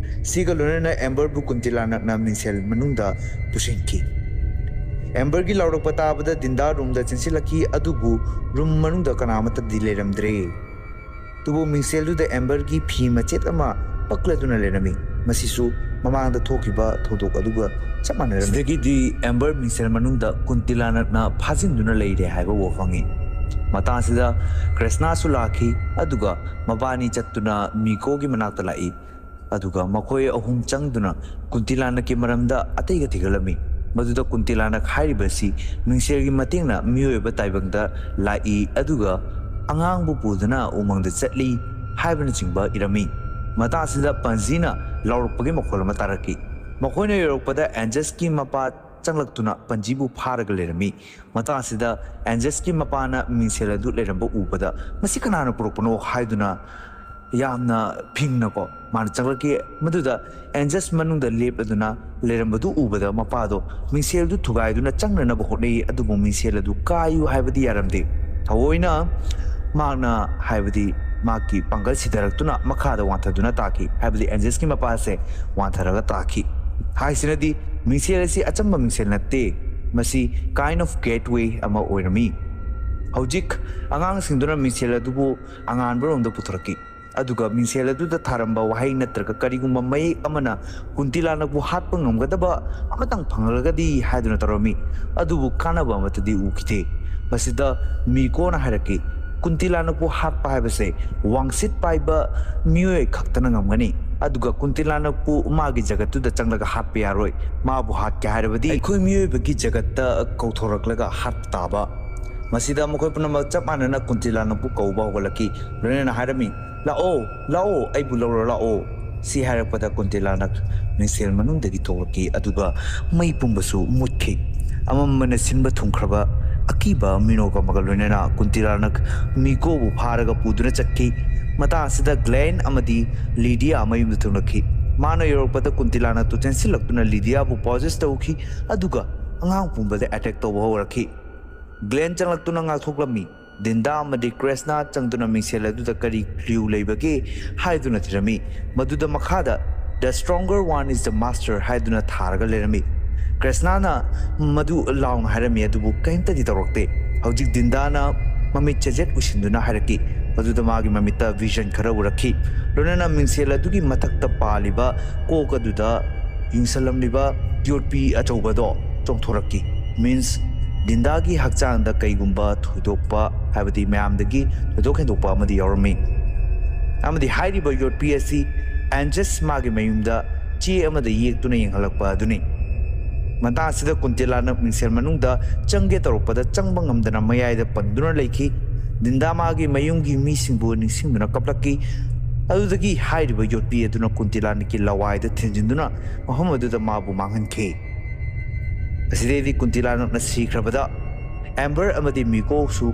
ꯁꯤꯒ ꯂꯣꯏꯅꯅ ꯑꯦꯝꯕꯔꯕꯨ ꯀꯨꯟꯇꯤꯂꯥꯅꯛꯅ ꯃꯤꯡꯁꯦꯜ ꯃꯅꯨꯡꯗ ꯄꯨꯁꯤꯟꯈꯤ꯫ ꯑꯦꯝꯕꯔꯒꯤ ꯂꯥꯎꯔꯛꯄ ꯇꯥꯕꯗ ꯗꯤꯟꯗꯥ ꯔꯨꯝꯗ ꯆꯦꯟꯁꯤꯜꯂꯛꯈꯤ, ꯑꯗꯨꯕꯨ ꯔꯨꯝ ꯃꯅꯨꯡꯗ ꯀꯅꯥ ꯑꯃꯠꯇꯗꯤ ꯂꯩꯔꯝꯗ꯭ꯔꯦ꯫ ꯑꯗꯨꯕꯨ ꯃꯤꯡꯁꯦꯜꯗꯨꯗ ꯑꯦꯝꯕꯔꯒꯤ ꯐꯤ ꯃꯆꯦꯠ ꯑꯃ ꯄꯛꯂꯗꯨꯅ ꯂꯩꯔꯝꯃꯤ꯫ ꯃꯁꯤꯁꯨ ꯃꯃꯥꯡꯗ ꯊꯣꯛꯈꯤꯕ ꯊꯧꯗꯣꯛ ꯑꯗꯨꯒ ꯆꯞ ꯃꯥꯟꯅꯔꯝꯃꯤ꯫ ꯁꯤꯗꯒꯤꯗꯤ ꯑꯦꯝꯕꯔ ꯃꯤꯡꯁꯦꯜ ꯃꯅꯨꯡꯗ ꯀꯨꯟꯇꯤꯂꯥꯅꯛꯅ ꯐꯥꯖꯤꯟꯗꯨꯅ ꯂꯩꯔꯦ ꯍꯥꯏꯕ ꯎꯕ ꯐꯪꯉꯤ꯫ ꯃꯇꯥꯡ ꯑꯁꯤꯗ ꯀ꯭ꯔꯤꯁꯅꯥꯁꯨ ꯂꯥꯛꯈꯤ, ꯑꯗꯨꯒ ꯃꯕꯥꯅꯤ ꯆꯠꯇꯨꯅ ꯃꯤꯀꯣꯒꯤ ꯃꯅꯥꯛꯇ ꯂꯥꯛꯏ꯫ ꯑꯗꯨꯒ ꯃꯈꯣꯏ ꯑꯍꯨꯝ ꯆꯪꯗꯨꯅ ꯀꯨꯟꯇꯤꯂꯥꯅꯛꯀꯤ ꯃꯔꯝꯗ ꯑꯇꯩꯒ ꯊꯤꯒꯠꯂꯝꯃꯤ꯫ ꯃꯗꯨꯗ ꯀꯨꯟꯇꯤꯂꯥꯅꯛ ꯍꯥꯏꯔꯤꯕ ꯑꯁꯤ ꯃꯤꯡꯁꯦꯜꯒꯤ ꯃꯇꯦꯡꯅ ꯃꯤꯑꯣꯏꯕ ꯇꯥꯏꯕꯪꯗ ꯂꯥꯛꯏ, ꯑꯗꯨꯒ ꯑꯉꯥꯡꯕꯨ ꯄꯨꯗꯨꯅ ꯎꯃꯪꯗ ꯆꯠꯂꯤ ꯍꯥꯏꯕꯅꯆꯤꯡꯕ ꯏꯔꯝꯃꯤ꯫ ꯃꯇꯥꯡ ꯑꯁꯤꯗ ꯄꯟꯖꯤꯅ ꯂꯥꯎꯔꯛꯄꯒꯤ ꯃꯈꯣꯜ ꯑꯃ ꯇꯥꯔꯛꯈꯤ꯫ ꯃꯈꯣꯏꯅ ꯌꯧꯔꯛꯄꯗ ꯑꯦꯟꯖꯁꯀꯤ ꯃꯄꯥ ꯆꯪꯂꯛꯇꯨꯅ ꯄꯟꯖꯤꯕꯨ ꯐꯥꯔꯒ ꯂꯩꯔꯝꯃꯤ꯫ ꯃꯇꯥꯡ ꯑꯁꯤꯗ ꯑꯦꯟꯖꯁꯀꯤ ꯃꯄꯥꯅ ꯃꯤꯡꯁꯦꯜ ꯑꯗꯨ ꯂꯩꯔꯝꯕ ꯎꯕꯗ, "ꯃꯁꯤ ꯀꯅꯥꯅ ꯄꯨꯔꯛꯄꯅꯣ?" ꯍꯥꯏꯗꯨꯅ ꯌꯥꯝꯅ ꯐꯤꯡꯅꯀꯣ ꯃꯥꯅ ꯆꯪꯂꯛꯈꯤ꯫ ꯃꯗꯨꯗ ꯑꯦꯟꯖꯁ ꯃꯅꯨꯡꯗ ꯂꯦꯞꯂꯗꯨꯅ ꯂꯩꯔꯝꯕꯗꯨ ꯎꯕꯗ ꯃꯄꯥꯗꯣ ꯃꯤꯡꯁꯦꯜꯗꯨ ꯊꯨꯒꯥꯏꯗꯨꯅ ꯆꯪꯅꯅꯕ ꯍꯣꯠꯅꯩ, ꯑꯗꯨꯕꯨ ꯃꯤꯡꯁꯦꯜ ꯑꯗꯨ ꯀꯥꯏꯌꯨ ꯍꯥꯏꯕꯗꯤ ꯌꯥꯔꯝꯗꯦ꯫ ꯊꯑꯣꯏꯅ ꯃꯍꯥꯛꯅ, ꯍꯥꯏꯕꯗꯤ ꯃꯍꯥꯛꯀꯤ ꯄꯥꯡꯒꯜ ꯁꯤꯊꯔꯛꯇꯨꯅ ꯃꯈꯥꯗ ꯋꯥꯟꯊꯗꯨꯅ ꯇꯥꯈꯤ, ꯍꯥꯏꯕꯗꯤ ꯑꯦꯟꯖꯁꯀꯤ ꯃꯄꯥ ꯑꯁꯦ ꯋꯥꯟꯊꯔꯒ ꯇꯥꯈꯤ꯫ ꯍꯥꯏꯁꯤꯅꯗꯤ ꯃꯤꯡꯁꯦꯜ ꯑꯁꯤ ꯑꯆꯝꯕ ꯃꯤꯡꯁꯦꯜ ꯅꯠꯇꯦ, ꯃꯁꯤ kind of gateway ꯑꯃ ꯑꯣꯏꯔꯝꯃꯤ꯫ ꯍꯧꯖꯤꯛ ꯑꯉꯥꯡꯁꯤꯡꯗꯨꯅ ꯃꯤꯡꯁꯦꯜ ꯑꯗꯨꯕꯨ ꯑꯉꯥꯟꯕꯔꯣꯝꯗ ꯄꯨꯊꯣꯔꯛꯈꯤ꯫ ꯑꯗꯨꯒ ꯃꯤꯡꯁꯦꯜ ꯑꯗꯨꯗ ꯊꯥꯔꯝꯕ ꯋꯥꯍꯩ ꯅꯠꯇ꯭ꯔꯒ ꯀꯔꯤꯒꯨꯝꯕ ꯃꯌꯦꯛ ꯑꯃꯅ ꯀꯨꯟꯇꯤꯂꯥꯅꯛꯄꯨ ꯍꯥꯠꯄ ꯉꯝꯒꯗꯕ ꯑꯃꯇꯪ ꯐꯪꯂꯒꯗꯤ ꯍꯥꯏꯗꯨꯅ ꯇꯧꯔꯝꯃꯤ꯫ ꯑꯗꯨꯕꯨ ꯀꯥꯟꯅꯕ ꯑꯃꯠꯇꯗꯤ ꯎꯈꯤꯗꯦ꯫ ꯃꯁꯤꯗ ꯃꯤꯀꯣꯅ ꯍꯥꯏꯔꯛꯈꯤ, "ꯀꯨꯟꯇꯤꯂꯥꯅꯛꯄꯨ ꯍꯥꯠꯄ ꯍꯥꯏꯕꯁꯦ ꯋꯥꯡꯆꯤꯠ ꯄꯥꯏꯕ ꯃꯤꯑꯣꯏ ꯈꯛꯇꯅ ꯉꯝꯒꯅꯤ꯫ ꯑꯗꯨꯒ ꯀꯨꯟꯇꯤꯂꯥꯅꯛꯄꯨ ꯃꯥꯒꯤ ꯖꯒꯠꯇꯨꯗ ꯆꯪꯂꯒ ꯍꯥꯠꯄ ꯌꯥꯔꯣꯏ꯫ ꯃꯥꯕꯨ ꯍꯥꯠꯀꯦ ꯍꯥꯏꯔꯕꯗꯤ ꯑꯩꯈꯣꯏ ꯃꯤꯑꯣꯏꯕꯒꯤ ꯖꯒꯠꯇ ꯀꯧꯊꯣꯔꯛꯂꯒ ꯍꯥꯠꯄ ꯇꯥꯕ"꯫ ꯃꯁꯤꯗ ꯃꯈꯣꯏ ꯄꯨꯝꯅꯃꯛ ꯆꯞ ꯃꯥꯟꯅꯅ ꯀꯨꯟꯇꯤꯂꯥꯅꯛꯄꯨ ꯀꯧꯕ ꯍꯧꯒꯠꯂꯛꯈꯤ꯫ ꯂꯣꯏꯅꯅ ꯍꯥꯏꯔꯝꯃꯤ, "ꯂꯥꯛꯑꯣ, ꯂꯥꯛꯑꯣ, ꯑꯩꯕꯨ ꯂꯧꯔ ꯂꯥꯛꯑꯣ"꯫ ꯁꯤ ꯍꯥꯏꯔꯛꯄꯗ ꯀꯨꯟꯇꯤꯂꯥꯅꯛ ꯃꯤꯡꯁꯦꯜ ꯃꯅꯨꯡꯗꯒꯤ ꯊꯣꯛꯂꯛꯈꯤ, ꯑꯗꯨꯒ ꯃꯩ ꯄꯨꯝꯕꯁꯨ ꯃꯨꯠꯈꯤ꯫ ꯑꯃꯝꯕꯅ ꯁꯤꯟꯕ ꯊꯨꯡꯈ꯭ꯔꯕ ꯑꯀꯤꯕ ꯃꯤꯅꯣꯛ ꯑꯃꯒ ꯂꯣꯏꯅꯅ ꯀꯨꯟꯇꯤꯂꯥꯅꯛ ꯃꯤꯀꯣꯕꯨ ꯐꯥꯔꯒ ꯄꯨꯗꯨꯅ ꯆꯠꯈꯤ꯫ ꯃꯇꯥꯡ ꯑꯁꯤꯗ ꯒ꯭ꯂꯦꯟ ꯑꯃꯗꯤ ꯂꯤꯗꯤꯌꯥ ꯃꯌꯨꯝꯗ ꯊꯨꯡꯂꯛꯈꯤ꯫ ꯃꯥꯅ ꯌꯧꯔꯛꯄꯗ ꯀꯨꯟꯇꯤꯂꯥꯅꯛꯇꯨ ꯆꯦꯟꯁꯤꯜꯂꯛꯇꯨꯅ ꯂꯤꯗꯤꯌꯥꯕꯨ possess ꯇꯧꯈꯤ, ꯑꯗꯨꯒ ꯑꯉꯥꯡ ꯄꯨꯝꯕꯗ attack ꯇꯧꯕ ꯍꯧꯔꯛꯈꯤ꯫ ꯒ꯭ꯂꯦꯟ ꯆꯪꯂꯛꯇꯨꯅ ꯉꯥꯛꯊꯣꯛꯂꯝꯃꯤ꯫ ꯗꯤꯟꯗꯥ ꯑꯃꯗꯤ ꯀ꯭ꯔꯦꯁꯅꯥ ꯆꯪꯗꯨꯅ ꯃꯤꯡꯁꯦꯜ ꯑꯗꯨꯗ ꯀꯔꯤ clue ꯂꯩꯕꯒꯦ ꯍꯥꯏꯗꯨꯅ ꯊꯤꯔꯝꯃꯤ꯫ ꯃꯗꯨꯗ ꯃꯈꯥꯗ "The stronger one is the master" ꯍꯥꯏꯗꯨꯅ ꯊꯥꯔꯒ ꯂꯩꯔꯝꯃꯤ꯫ ꯀ꯭ꯔꯦꯁꯅꯥꯅ ꯃꯗꯨ ꯂꯥꯎꯅ ꯍꯥꯏꯔꯝꯃꯤ, ꯑꯗꯨꯕꯨ ꯀꯔꯤꯝꯇꯗꯤ ꯇꯧꯔꯛꯇꯦ꯫ ꯍꯧꯖꯤꯛ ꯗꯤꯟꯗꯥꯅ ꯃꯃꯤꯠ ꯆꯦꯖꯦꯠ ꯎꯏꯁꯤꯟꯗꯨꯅ ꯍꯥꯏꯔꯛꯈꯤ꯫ ꯃꯗꯨꯗ ꯃꯥꯒꯤ ꯃꯃꯤꯠꯇ vision ꯈꯔ ꯎꯔꯛꯈꯤ꯫ ꯂꯣꯏꯅꯅ ꯃꯤꯡꯁꯦꯜ ꯑꯗꯨꯒꯤ ꯃꯊꯛꯇ ꯄꯥꯜꯂꯤꯕ ꯀꯣꯛ ꯑꯗꯨꯗ ꯌꯨꯡꯁꯜꯂꯝꯂꯤꯕ ꯌꯣꯠꯄꯤ ꯑꯆꯧꯕꯗꯣ ꯆꯣꯡꯊꯣꯔꯛꯈꯤ꯫ Means, ꯗꯤꯟꯗꯥꯒꯤ ꯍꯛꯆꯥꯡꯗ ꯀꯩꯒꯨꯝꯕ ꯊꯣꯏꯗꯣꯛꯄ, ꯍꯥꯏꯕꯗꯤ ꯃꯌꯥꯝꯗꯒꯤ ꯊꯣꯏꯗꯣꯛ ꯍꯦꯟꯗꯣꯛꯄ ꯑꯃꯗꯤ ꯌꯥꯎꯔꯝꯃꯤ꯫ ꯑꯃꯗꯤ ꯍꯥꯏꯔꯤꯕ ꯌꯣꯠꯄꯤ ꯑꯁꯤ ꯑꯦꯟꯖꯁ ꯃꯥꯒꯤ ꯃꯌꯨꯝꯗ ꯆꯦ ꯑꯃꯗ ꯌꯦꯛꯇꯨꯅ ꯌꯦꯡꯍꯜꯂꯛꯄ ꯑꯗꯨꯅꯤ꯫ ꯃꯇꯥꯡ ꯑꯁꯤꯗ ꯀꯨꯟꯇꯤꯂꯥꯅꯛ ꯃꯤꯡꯁꯦꯜ ꯃꯅꯨꯡꯗ ꯆꯪꯒꯦ ꯇꯧꯔꯛꯄꯗ ꯆꯪꯕ ꯉꯝꯗꯅ ꯃꯌꯥꯏꯗ ꯄꯟꯗꯨꯅ ꯂꯩꯈꯤ꯫ ꯗꯤꯟꯗꯥ ꯃꯥꯒꯤ ꯃꯌꯨꯝꯒꯤ ꯃꯤꯁꯤꯡꯕꯨ ꯅꯤꯡꯁꯤꯡꯗꯨꯅ ꯀꯞꯂꯛꯈꯤ꯫ ꯑꯗꯨꯗꯒꯤ ꯍꯥꯏꯔꯤꯕ ꯌꯣꯠꯄꯤ ꯑꯗꯨꯅ ꯀꯨꯟꯇꯤꯂꯥꯅꯛꯀꯤ ꯂꯋꯥꯏꯗ ꯊꯤꯟꯖꯤꯟꯗꯨꯅ ꯃꯐꯝ ꯑꯗꯨꯗ ꯃꯥꯕꯨ ꯃꯥꯡꯍꯟꯈꯤ꯫ ꯑꯁꯤꯗꯩꯗꯤ ꯀꯨꯟꯇꯤꯂꯥꯅꯥꯅ ꯁꯤꯈ꯭ꯔꯕꯗ ꯑꯦꯝꯕꯔ ꯑꯃꯗꯤ ꯃꯤꯀꯣꯁꯨ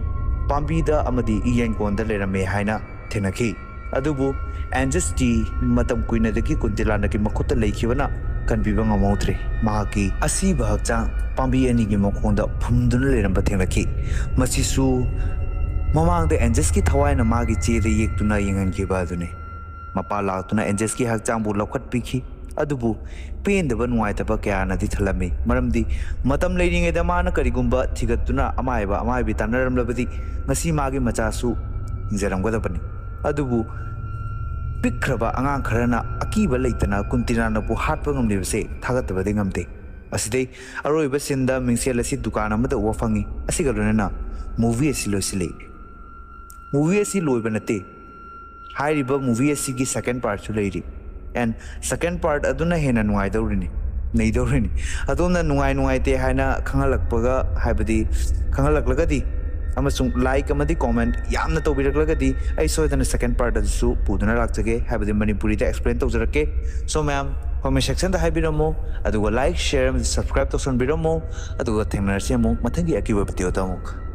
ꯄꯥꯝꯕꯤꯗ ꯑꯃꯗꯤ ꯌꯦꯟꯒꯣꯟꯗ ꯂꯩꯔꯝꯃꯦ ꯍꯥꯏꯅ ꯊꯦꯡꯅꯈꯤ꯫ ꯑꯗꯨꯕꯨ ꯑꯦꯟꯖꯁꯇꯤ ꯃꯇꯝ ꯀꯨꯏꯅꯗꯒꯤ ꯀꯨꯟꯇꯤꯂꯥꯅꯥꯒꯤ ꯃꯈꯨꯠꯇ ꯂꯩꯈꯤꯕꯅ ꯀꯟꯕꯤꯕ ꯉꯝꯍꯧꯗ꯭ꯔꯦ꯫ ꯃꯍꯥꯛꯀꯤ ꯑꯁꯤꯕ ꯍꯛꯆꯥꯡ ꯄꯥꯝꯕꯤ ꯑꯅꯤꯒꯤ ꯃꯈꯣꯡꯗ ꯐꯨꯝꯗꯨꯅ ꯂꯩꯔꯝꯕ ꯊꯦꯡꯅꯈꯤ꯫ ꯃꯁꯤꯁꯨ ꯃꯃꯥꯡꯗ ꯑꯦꯟꯖꯁꯀꯤ ꯊꯋꯥꯏꯅ ꯃꯥꯒꯤ ꯆꯦꯗ ꯌꯦꯛꯇꯨꯅ ꯌꯦꯡꯍꯟꯈꯤꯕ ꯑꯗꯨꯅꯤ꯫ ꯃꯄꯥ ꯂꯥꯛꯇꯨꯅ ꯑꯦꯟꯖꯁꯀꯤ ꯍꯛꯆꯥꯡꯕꯨ ꯂꯧꯈꯠꯄꯤꯈꯤ꯫ ꯑꯗꯨꯕꯨ ꯄꯦꯟꯗꯕ ꯅꯨꯡꯉꯥꯏꯇꯕ ꯀꯌꯥꯅꯗꯤ ꯊꯜꯂꯝꯃꯤ, ꯃꯔꯝꯗꯤ ꯃꯇꯝ ꯂꯩꯔꯤꯉꯩꯗ ꯃꯥꯅ ꯀꯔꯤꯒꯨꯝꯕ ꯊꯤꯒꯠꯇꯨꯅ ꯑꯃꯥꯏꯕ ꯑꯃꯥꯏꯕꯤ ꯇꯥꯟꯅꯔꯝꯂꯕꯗꯤ ꯉꯁꯤ ꯃꯥꯒꯤ ꯃꯆꯥꯁꯨ ꯍꯤꯡꯖꯔꯝꯒꯗꯕꯅꯤ꯫ ꯑꯗꯨꯕꯨ ꯄꯤꯛꯈ꯭ꯔꯕ ꯑꯉꯥꯡ ꯈꯔꯅ ꯑꯀꯤꯕ ꯂꯩꯇꯅ ꯀꯨꯟꯇꯤꯅꯥꯅꯕꯨ ꯍꯥꯠꯄ ꯉꯝꯂꯤꯕꯁꯦ ꯊꯥꯒꯠꯇꯕꯗꯤ ꯉꯝꯗꯦ꯫ ꯑꯁꯤꯗꯩ ꯑꯔꯣꯏꯕ ꯁꯤꯟꯗ ꯃꯤꯡꯁꯦꯜ ꯑꯁꯤ ꯗꯨꯀꯥꯟ ꯑꯃꯗ ꯎꯕ ꯐꯪꯉꯤ꯫ ꯑꯁꯤꯒ ꯂꯣꯏꯅꯅ movie ꯑꯁꯤ ꯂꯣꯏꯁꯤꯜꯂꯤ꯫ Movie ꯑꯁꯤ ꯂꯣꯏꯕ ꯅꯠꯇꯦ, ꯍꯥꯏꯔꯤꯕ movie ꯑꯁꯤꯒꯤ second partꯁꯨ ꯂꯩꯔꯤ꯫ And second part ꯑꯗꯨꯅ ꯍꯦꯟꯅ ꯅꯨꯡꯉꯥꯏꯗꯧꯔꯤꯅꯤ, ꯅꯩꯗꯧꯔꯤꯅꯤ꯫ ꯑꯗꯣꯝꯅ ꯅꯨꯡꯉꯥꯏ ꯅꯨꯡꯉꯥꯏꯇꯦ ꯍꯥꯏꯅ ꯈꯪꯍꯜꯂꯛꯄꯒ, ꯍꯥꯏꯕꯗꯤ ꯈꯪꯍꯜꯂꯛꯂꯒꯗꯤ ꯑꯃꯁꯨꯡ like ꯑꯃꯗꯤ comment ꯌꯥꯝꯅ ꯇꯧꯕꯤꯔꯛꯂꯒꯗꯤ ꯑꯩ ꯁꯣꯏꯗꯅ second part ꯑꯗꯨꯁꯨ ꯄꯨꯗꯨꯅ ꯂꯥꯛꯆꯒꯦ, ꯍꯥꯏꯕꯗꯤ ꯃꯅꯤꯄꯨꯔꯤꯗ explain ꯇꯧꯖꯔꯛꯀꯦ꯫ So ꯃꯌꯥꯝ comment sectionꯗ ꯍꯥꯏꯕꯤꯔꯝꯃꯣ, ꯑꯗꯨꯒ like, share ꯑꯃꯗꯤ subscribe ꯇꯧꯁꯟꯕꯤꯔꯝꯃꯣ꯫ ꯑꯗꯨꯒ ꯊꯦꯡꯅꯔꯁꯤ ꯑꯃꯨꯛ ꯃꯊꯪꯒꯤ ꯑꯀꯤꯕ videoꯗ ꯑꯃꯨꯛ꯫